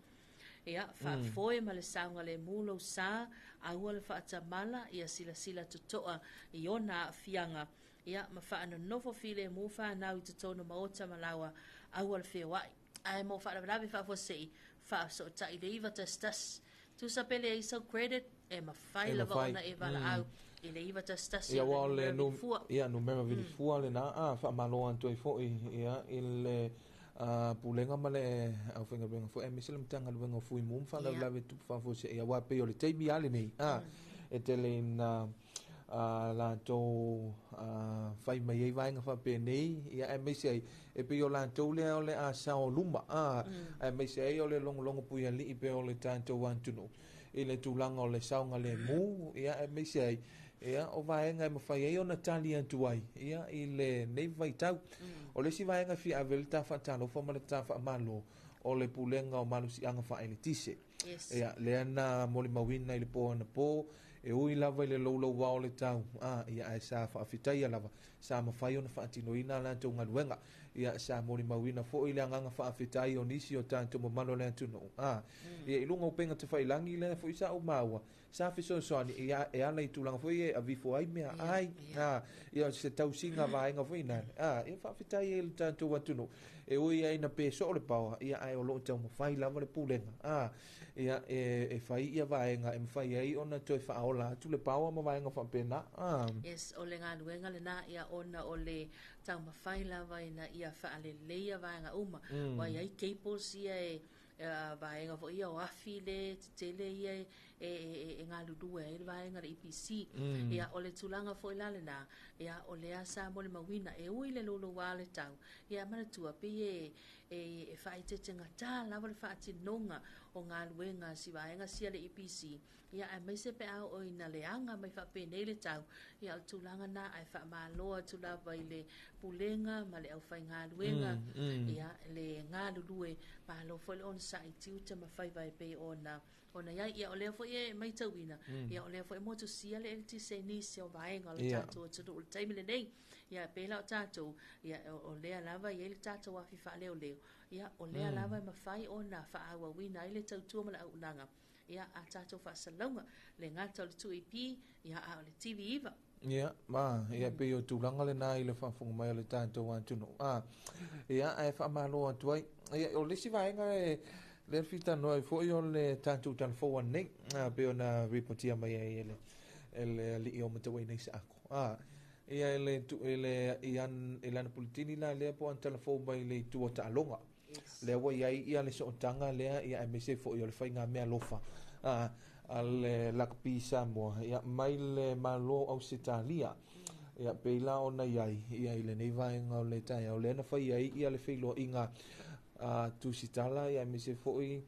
Ia, faafoe ma le saogalemu lou sa, aua le faatamala, ia silasila totoa i ona aafiaga. Ia, ma faanonofo filemu fanau i totonu maota ma laoa, aua le feoai. Ae mo faalavelave faafuasei, faafesootai le 911. Tusa pe leai sau credit, e mafai lava ona e valaau i le 911 Ia, aua o le numera vilifua. Ia, numera vilifua lena, a faamalo atu ai foi ia i le Pulega ma le aufaigaluega foi aemaise le Matagaluega o Fuimu ma faalavelave tupu faafuasei, aua pei o le taimi lava lenei e tele ina latou fai mai ai vaega faapenei, ia aemaise ai e pei o latou lea o le a sao luma, aemaise ai o le logologo puialii pei o le tatou atunuu i le tulaga o le saogalemu, ia aemaise ai ia o vaega e mafai ai ona tali atu ai ia i lenei vaitau. O le isi vaega e fia ave le ta faatalofa ma le ta faamalo o le Pulega o Malosiaga Faaeletise. Yes. Ia, lea na molimauina i le po anapo, e ui lava i le louloua o le tau, ia ae sa faafetaia lava, sa mafai ona faatinoina a latou galuega. Ia, sa molimauina foi le agaga faafetai o nisi o tatou mamalu o le atunuu. Ia, i luga o upega tafailagi lea foi sa ou maua, sa fesoasoani ia e ala i tulaga foi e avifo ai mea ai, ia se tausiga vaega foi na, ia faafetai ai i le tatou atunuu e ui ai na pe soo le paoa, ia ae o loo taumafai lava le pulega, ia e fai ia vaega e mafai ai ona toe faaola atu le paoa ma vaega faapena. Yes, o le galuega lena, ia ona o le taumafai lava ina ia faaleleia vaega uma. Ua i ai cables ia e vaega foi ia o afi le tetele ia e galulue ai le vaega le EPC. Ia, o le tulaga foi la lena, ia o lea sa molimauina e ui le louloua le tau, ia manatua pei e faaeteetegata lava le faatinoga o galuega si vaega sia le EPC. Ia aemaise pe a oo ina leaga mai faapenei le tau, ia o le tulaga na ae faamalo atu lava i le pulega ma le aufaigaluega, ia le galulue, malo foi le onosai tiute ma faiva e pei ona iai. Ia o lea foi e matauina, ia o lea foi e motusia le eletise i nisi o vaega o le tatou atunuu i le taimi lenei. Ia pei la o tatou, ia o lea lava e i ai le tatou afi faaleoleo, ia o lea lava e mafai ona faaauauina ai le tautua ma le auaunaga. Ia a tatou faasalauga le gata o le 2AP, ia a o le TV9. Ia, ma, ia pei o tulaga lena i le faafofoga mai o le tatou atunuu. Ia, ae faamalo atu ai. Ia, o le isi vaega e lea fitanoa ai foi o le tatou talafou anei, pei ona ripotia mai ai e le alii o Matauaina Isaako. Ia, e le, e le, i an, e lana puletini la lea po an talafou mai le itu o taaloga. Lea ua iai ia le sootaga lea, ia aemaise foi o le faiga mea alofa a le Lakapi Samoa, ia mai le Malo Ausetalia. Ia pei la ona iai ia i lenei vaega o le taeao lea na fai ai ia le feiloaiga tusitala, ia aemaise foi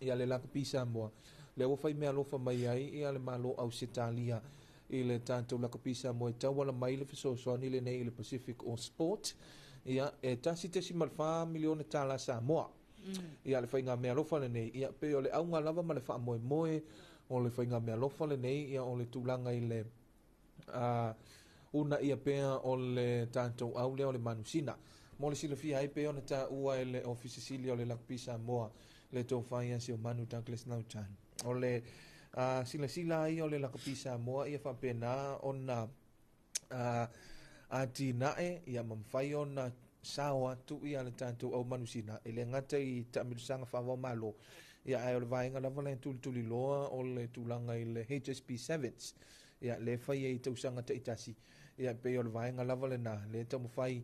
ia le Lakapi Samoa. Lea ua fai mea alofa mai ai ia le Malo Ausetalia i le tatou Lakapi Samoa e tauala mai le fesoasoani lenei i le Pacific o Sport. Ia, e 1.4 miliona tala Samoa. Ia, le faiga mea alofa lenei, ia, pei o le auga lava ma le faamoemoe o le faiga mea alofa lenei, ia, o le tulaga i le una ia pea o le tatou au lea o le manusina. Mo le silafia ai pei ona taua e le Ofisa Sili o le Lakapi Samoa le tofa ia Seumanu Douglas Lautan. O le silasila ai o le Lakapi Samoa ia faapena ona atinae ia ma mafai ona sao atu ia le tatou au manusina e le gata i taamilosaga faavao malo, ia ae o le vaega lava le tulituliloa o le tulaga i le HSP Sevens, ia le fai ai tausaga taitasi, ia pei o le vaega lava lena le taumafai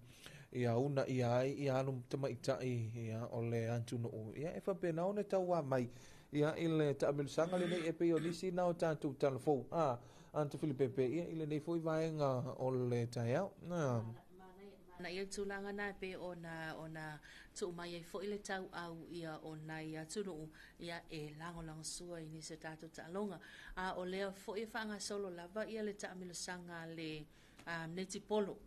ia una ia ai ia alu tamaitai ia o le atunuu, ia e faapena ona tauā mai ia i le taamilosaga lenei e pei o nisi na o tatou talafou Anta Filipepe ia i lenei foi vaega o le taeao. Na ia tulaga na pe ona tuu mai ai foi le tauau ia o nai atunuu ia e lagolagosua i nisi o tatou taaloga. A o lea foi e faagasolo lava ia le taamilosaga le netipolo.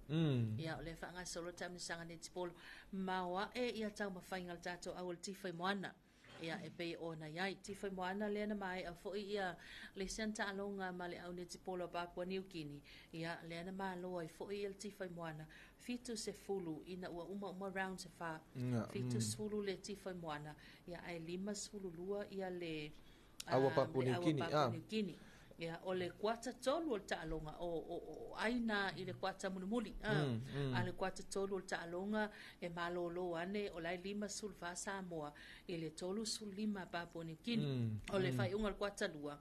Ia o le faagasolo taamilosaga netipolo ma o a'e ia taumafaiga le tatou au o le tifa i moana. Ia e pei ona iai tifa i moana lea na mae'a fo'i ia le isi ana taaloga ma le au netipolo a Papua Niu Kini. Ia lea na malo ai fo'i ia le tifa i moana 70 ina ua uma uma rounds e fa. 70 le tifa i moana ia ae 52 ia le Aua Papua le Niu aua Kini, Papua ah. Niu Kini. Ia o le kuata tolu o le taaloga o aina i le kuata mulimuli. A le kuata tolu o le taaloga e malōlō ane o lae 54 Samoa i le 35 Papua Niu Kini. O le faaiuga o le kuata lua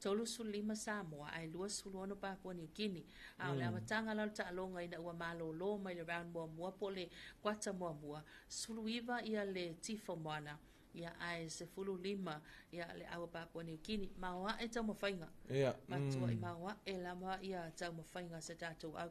35 Samoa ae 26 Papua Niu Kini. A o le amataga la o le taaloga ina ua malōlō mai le round muamua po o le kuata muamua 19 ia le tifa moana ia ae 15 ia le aua Papua Niu Kini. Ma o a'e taumafaiga matua i maoa'e lava ia taumafaiga se tatou au.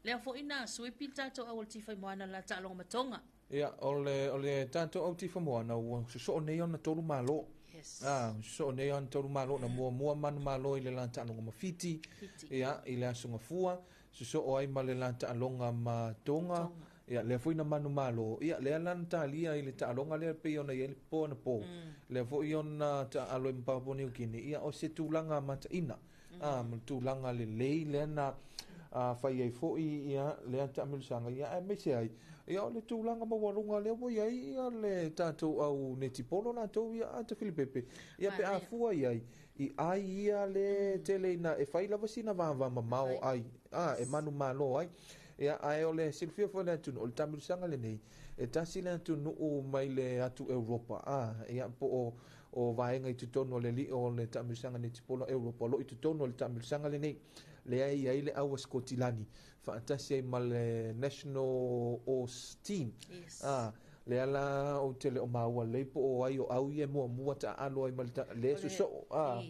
Lea fo'i na suipi le tatou au o le tifa i moana la taaloga ma Toga. Ia, o le tatou au tifa moana ua sosoo nei ona tolu malo. Yes. Ah, sosoo nei ona tolu malo na muamua manu malo i le la taaloga ma Fiti. Fiti. Ia, i le aso gafua, sosoo ai ma le la taaloga ma Toga. Ia, lea foi na manu malo. Ia, lea la na talia i le taaloga lea pei ona i ai le po na po. Lea foi ona taalo i ma Papua Niu Kini. Ia, o se tulaga mataina. Ah, ma le tulaga lelei lea na fai ai fo'i ia lea taamilosaga ia aemaise ai ia o le tulaga maualuga lea ua iai ia le tatou au netipolo latou ia a Tafilipepe ia pe afua iai i ai ia le tele ina e fai lava sina vava mamao ai a e manu malo ai ia ae o le silafia foi le atunuu o le taamilosaga lenei e tasi le atunuu mai le atu Europa a ia po o vaega i totonu o le li'o o le taamilosaga netipolo Europa o loo i totonu o le taamilosaga lenei lea e iai le aua Sikotilani faatasi ai ma le National Os Team. Yes. A lea la ou te le o maua lelei po o ai o au ia e muamua taaalo ai ma le le sosoo a.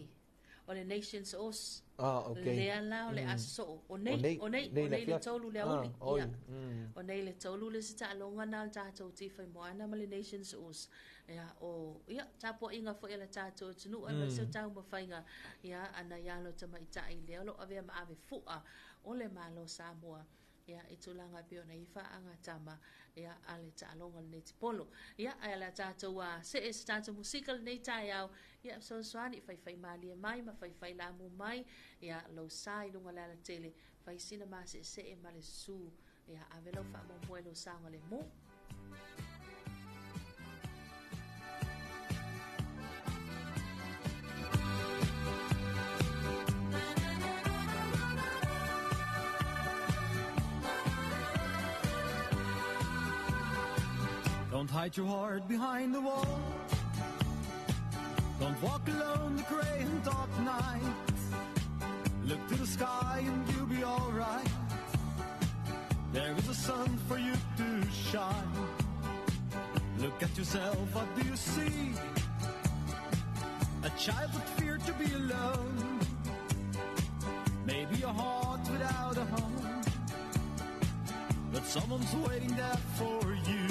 O le Nations Os. Ah, okay. Lea la o le aso soo. O nei, O nei, o nei, nei o le nei le afiafi. tolu le Ah, auli. oi, Ia. O nei le tolu le se taaloga na le tatou tifa i moana ma le Nations Os. Ia, o, ia, tapua'iga fo'i a le tatou atunuu ai ma se taumafaiga ia ana ia alo tamaita'i lea o loo avea ma ave fu'a o le Malo Samoa ia i tulaga e pei ona i faagatama ia a le taaloga le netipolo. Ia ae la tatou a see se tatou musika lenei taeao ia fesoasoani faifai malie mai ma faifai lamu mai ia lou sa i luga le alatele fai sina maseesee ma le susū ia ave lau faamuamua i lou saogalemu. Don't hide your heart behind the wall. Don't walk alone the gray and dark night. Look to the sky and you'll be alright. There is a sun for you to shine. Look at yourself, what do you see? A child that feared to be alone. Maybe a heart without a home. But someone's waiting there for you.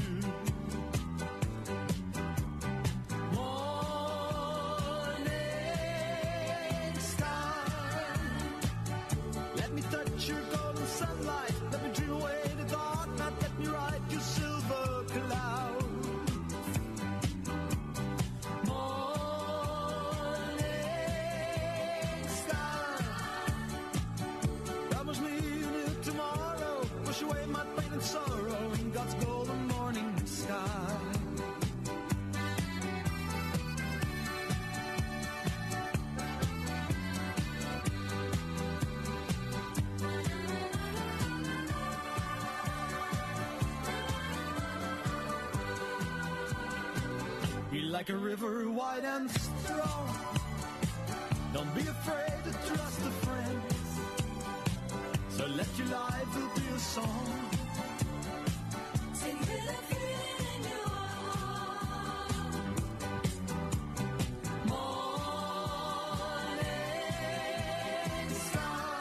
Morning star, let me touch your golden sunlight. Let me dream away the dark night. Let me ride your silver cloud. Morning star, promise me a new tomorrow. Wash away my pain and sorrow in God's golden morning sky. Be like a river wide and strong. Don't be afraid to trust a friend. So let your life be a song. Sing with a feeling in your heart. Morning star,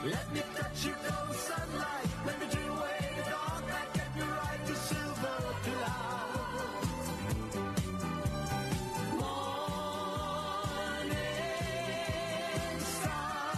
let me touch your golden sunlight. Let me dream away the dark night. Let me ride your silver cloud. Morning star,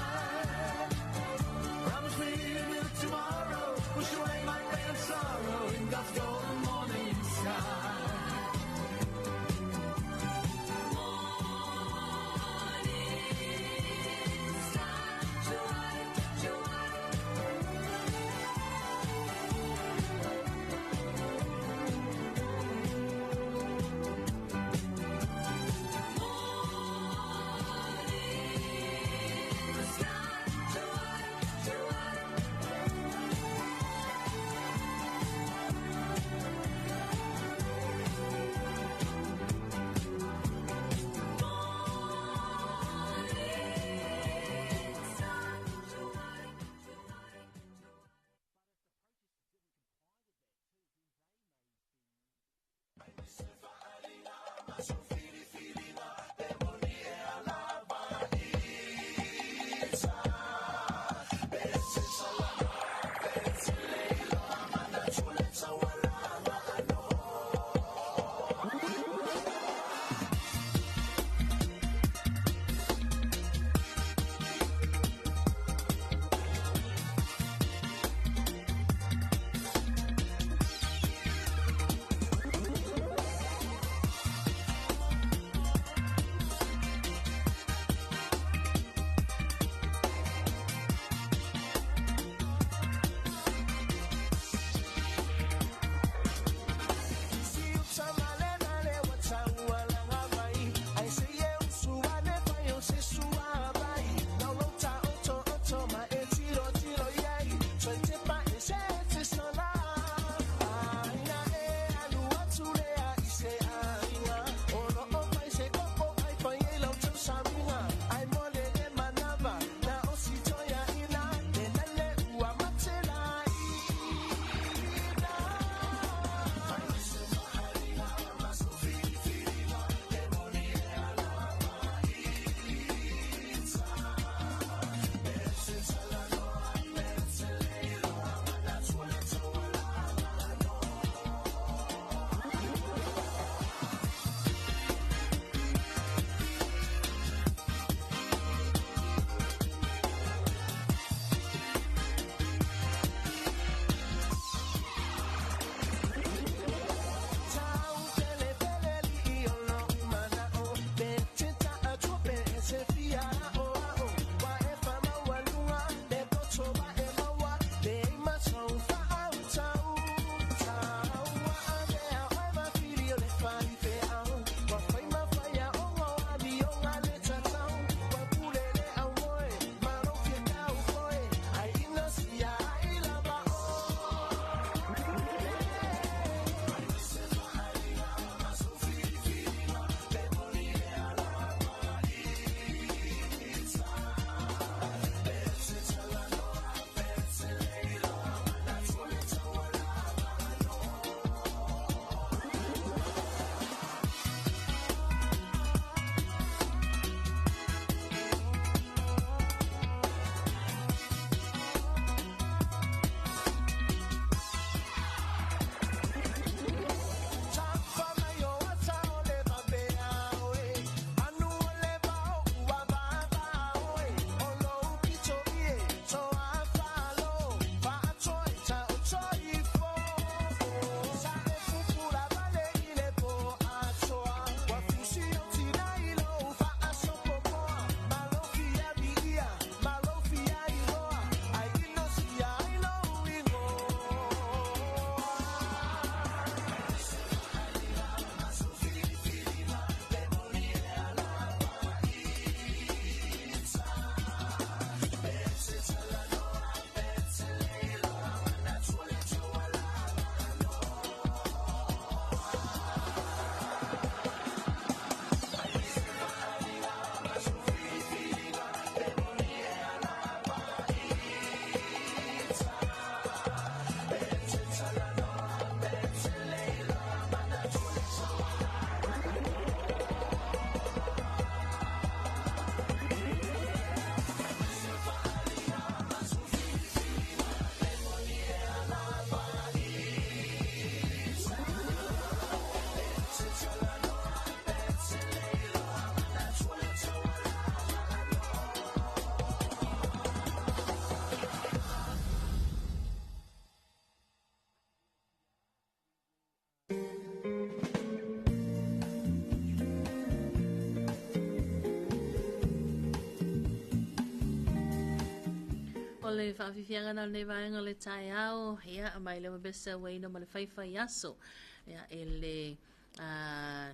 O le faafiafiaga na o lenei vaega o le taeao, ia mai le mabesa uaina ma le faifai aso. Ia e le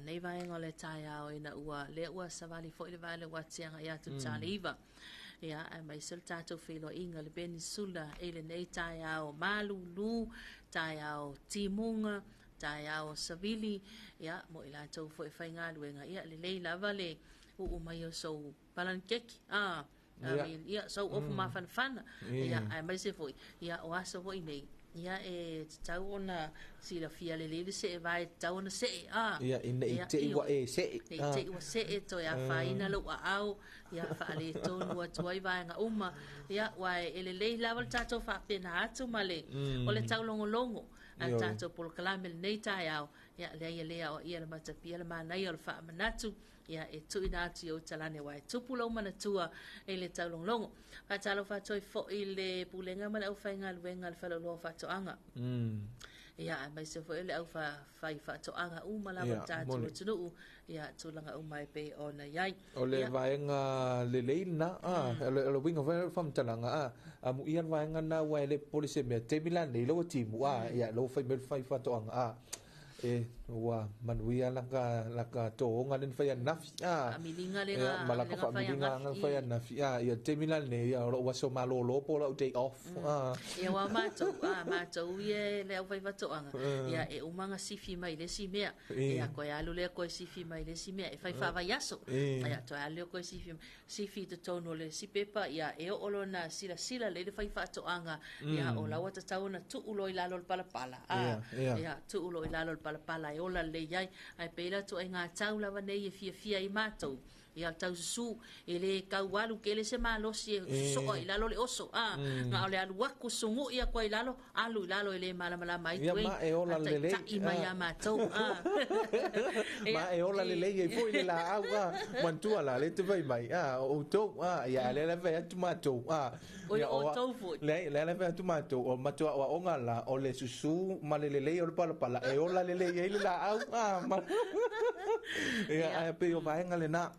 nei vaega o le taeao ina ua lea ua savali foi le vae le ua tiaga ia atu tale iva. Ia ae mai se le tatou feiloaiga le penisula e lenei taeao malulu, taeao timuga, taeao savili, ia mo i latou foi faigaluega. Ia lelei lava le uu mai o sou palanikeki. I mean, ia, sauofu mafanafana, ia, aemaise foi, ia, o aso foi nei, ia, e tatau ona silafia lelei le seevae e tatau ona see, a. Ia, ina i Ia, te i ioe. ua e see. Ne i te i ua see, toe afaina lou aao, ia, faaletonu atu ai vaega uma, ia, aua e lelei lava le tatou faapena atu ma le, o le taulogologo a le tatou polokalame i lenei taeao, ia, leai e le aoaia e le matapia le manaia o le faamanatu, ia, e tuuina atu i ou talane aua e tupu lou manatua i le taulogologo. Faatalofa atu ai foi i le Pulega ma le aufaigaluega a le Faleoloa o Faatoaga. Ia, aemaise foi o le aufaifaatoaga uma lava o le tatou atunuu, ia, tulaga uma e pei ona i ai. O le vaega lelei lena, a, o le uiga foi o le faamatalaga, a, amuia le vaega lena aua e le popole i se mea, taimi la nei, lau timu, a, ia, lau fai mai le faifaatoaga, a, e, ua manuia laka, laka toga lea na fai ananafi, a, Faamiliga lea ia, ma laka lea na fai faamiliga ananafi. na fai ananafi, a, ia, taimi la nei, ia, o lou aso malolo po o lau day off, a. Ia, aua matou, a, matou ia le aufaifaatoaga, ia, e uma ona sifi mai le isi mea, ia, toe alu lea toe sifi mai le isi mea, e fai faavaiaso, ia, toe alu lea toe sifi mai, sifi i totonu o le isi pepa, ia, e oo loa ina silasila lelei le faifaatoaga, ia, o la ua tatau ona tuu loa i lalo o le palapala, a, ia, tuu loa i lalo o le palapala e ola lelei ai. Ae pei la ituaiga tau lava nei e fiafia ai matou, ia, o le taususu, e le tau alu tele se malosi e sosoa i lalo le oso, a, na o le alu atu sugui atu ai i lalo, alu i lalo e le malamalama ai Ia, tuei, ma e ola a lelei, taitai mai ia matou, a. Ma e ola lelei ai foi le laau, a, manatua la, le te fai mai, a, o outou, a, ia, lea la fai atu matou, a. O Ia, o a- outou foi. Lea, lea la fai atu matou, o matou aoaoga la, o le susu ma le lelei o le palapala, e ola lelei ai le laau, a, ma. Ia, ae pei o vaega lena.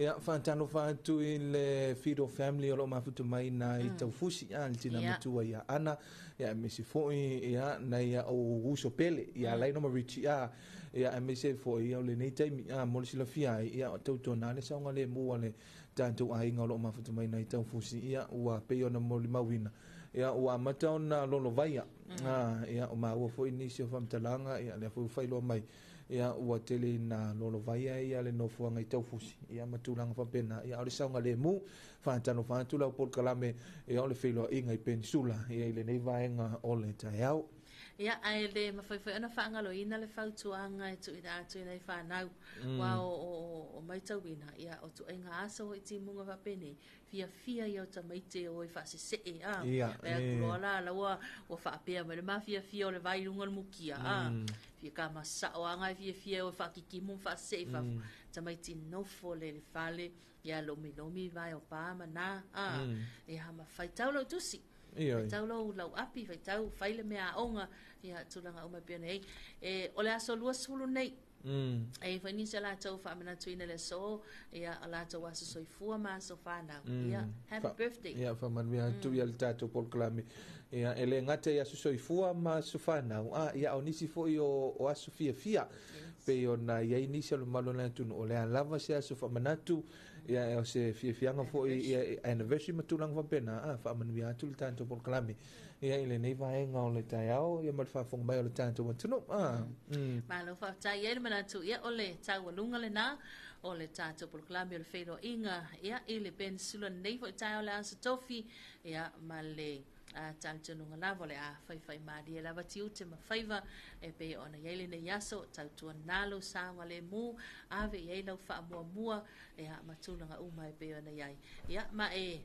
Ia, faatalofa atu i le Fido family o loo mafuta mai nai taufusi, a, le tina matua ia Ana, ia, aemaise foi, ia, nai au uso pele, ia Laina ma Richie, a, ia, aemaise foi, ia, o lenei taimi, a, mo le silafia ai, ia, o tautuana le saogalemu a le tatou aiga o loo mafuta mai nai taufusi, ia, ua pei ona molimauina, ia, ua amata ona lolovaia, a, ia, o maua foi nisi o faamatalaga, ia, lea foi ua faailoa mai, ia, ua tele ina lolovaia ia le nofoaga i taufusi, ia, ma tulaga faapena, ia, o le saogalemu. Faatalofa atu lau polokalame, ia, o le feiloaiga i Penisula, ia, i lenei vaega o le taeao. Ia, ae le mafai foi ona faagaloina le fautuaga e tuuina atu i nai fanau, aua o matauina, ia, o ituaiga aso foi timuga faapenei, fiafia ia o tamaiti e o e faasesee, a. Vaai atu loa la, la ua faapea mai le mafiafia o le vai i luga o le mukia, a. Fia kama sao lava e fiafia e o e faakitimu ma faasesee i fafo. Tamaiti nofo le i le fale, ia lomilomi vae o pa ma na, a. Ia, ma faitau lau tusi. Faitau lau api, faitau, fai le mea aoga, ia, tulaga uma e pei ona i ai. E, o le aso 20 nei, e i ai foi nisi o latou faamanatuina le aso, ia, o latou aso soifua ma aso fanau. Ia, happy birthday. Ia, faamanuia atu ia le tatou polokalame. Ia, e le gata i aso soifua ma aso fanau, a, ia, o nisi foi o aso fiafia. Pei ona i ai nisi o le mamalu o le atunuu, o le a lava se aso faamanatu, ia, o se fiafiaga foi, ia, anniversary ma tulaga faapena, a, faamanuia atu le tatou polokalame. Ia, i lenei vaega o le taeao, ia, ma le faafofoga mai o le tatou atunuu. A. Malo faafetai ai le manatu, ia, o le taualuga lena o le tatou polokalame o le feiloaiga, ia, i le Penisula nei foi taeao le Aso Tofi, ia, ma le talitonuga lava o le a faifaimalie lava tiute ma faiva e pei ona i ai lenei aso, tautuana lou saogalemu, ave i ai lau faamuamua, ia, ma tulaga uma e pei ona i ai. Ia, ma e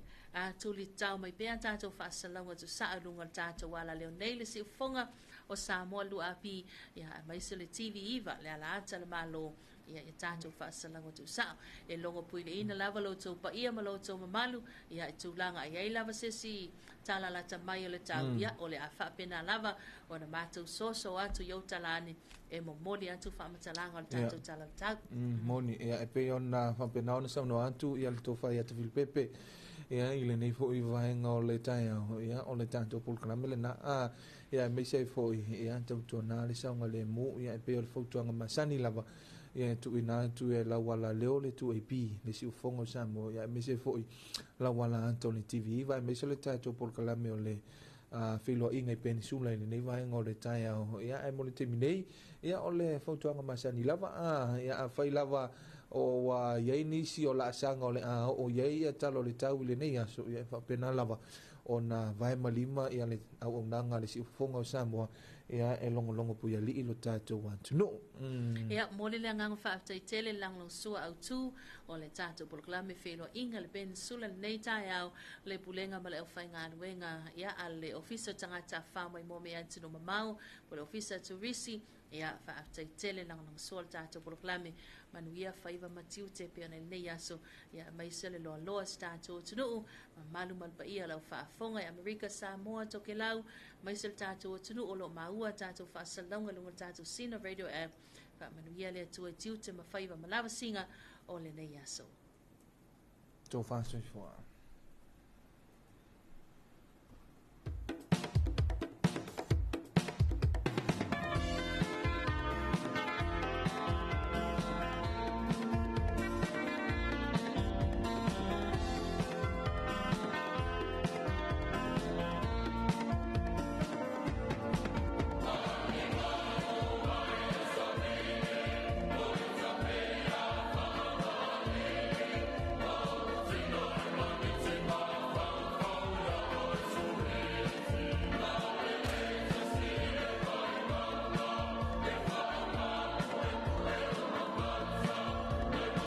tulitao mai pea tatou faasalauga tuusaa i luga o le tatou alaleo nei le siufofoga o Samoa 2AP, ia, aemaise le TV9 le alaata le Malo, ia, ia tatou faasalauga tuusaa. E logo puileina lava lo outou paia ma lo outou mamalu, ia, e tulaga i ai lava se isi tala lata mai o le tau, ia, o le a faapena lava ona matou soso atu i ou talane e momoli atu faamatalaga o le tatou tala o le tau. Moni, ia, e pei ona faapena ona saunoa atu ia le tofa ia Tafilipepe, ia, i lenei foi vaega o le taeao, ia, o le tatou polokalame lena, a, ia, aemaise ai foi, ia, tautuana le saogalemu, ia, e pei o le fautuaga masani lava, ia, e tuuina atu e lau alaleo le 2AP, le siufofoga o Samoa, ia, aemaise foi lau ala ata o le TV9, aemaise le tatou polokalame o le feiloaiga i Penisula i lenei vaega o le taeao. Ia, ae mo le taimi nei, ia, o le fautuaga masani lava, a, ia, afai lava O ua i ai nisi o laasaga o le a oo i ai ia tala o le tau i lenei aso, ia e faapena lava ona vae ma lima ia le auaunaga a le Siufofoga o Samoa, ia e logologo puialii lo tatou atunuu. Ia, momoli le agaga faafetai tele le lagolagosua autu o le tatou polokalame Feiloaiga le Peninsula lenei taeao, le Pulega ma le aufaigaluega ia a le Ofisa o Tagata Tafafao Maimoa mai Atunuu Mamao, po o le Ofisa Turisi. Ia, faafetai tele le lagolagosua o le tatou polokalame. Manuia faiva ma tiute pei ona i lenei aso, ia aemaise le loaloa o si tatou atunuu, mamalu ma le paia o lau faafofoga i Amerika, Samoa, Tokelau, aemaise le tatou atunuu o lo o maua tatou faasalalauga i luga o le tatou Sina Radio App. Faamanuia le Atua i tiute ma faiva ma lavasiga o lenei aso. Tofa soifua.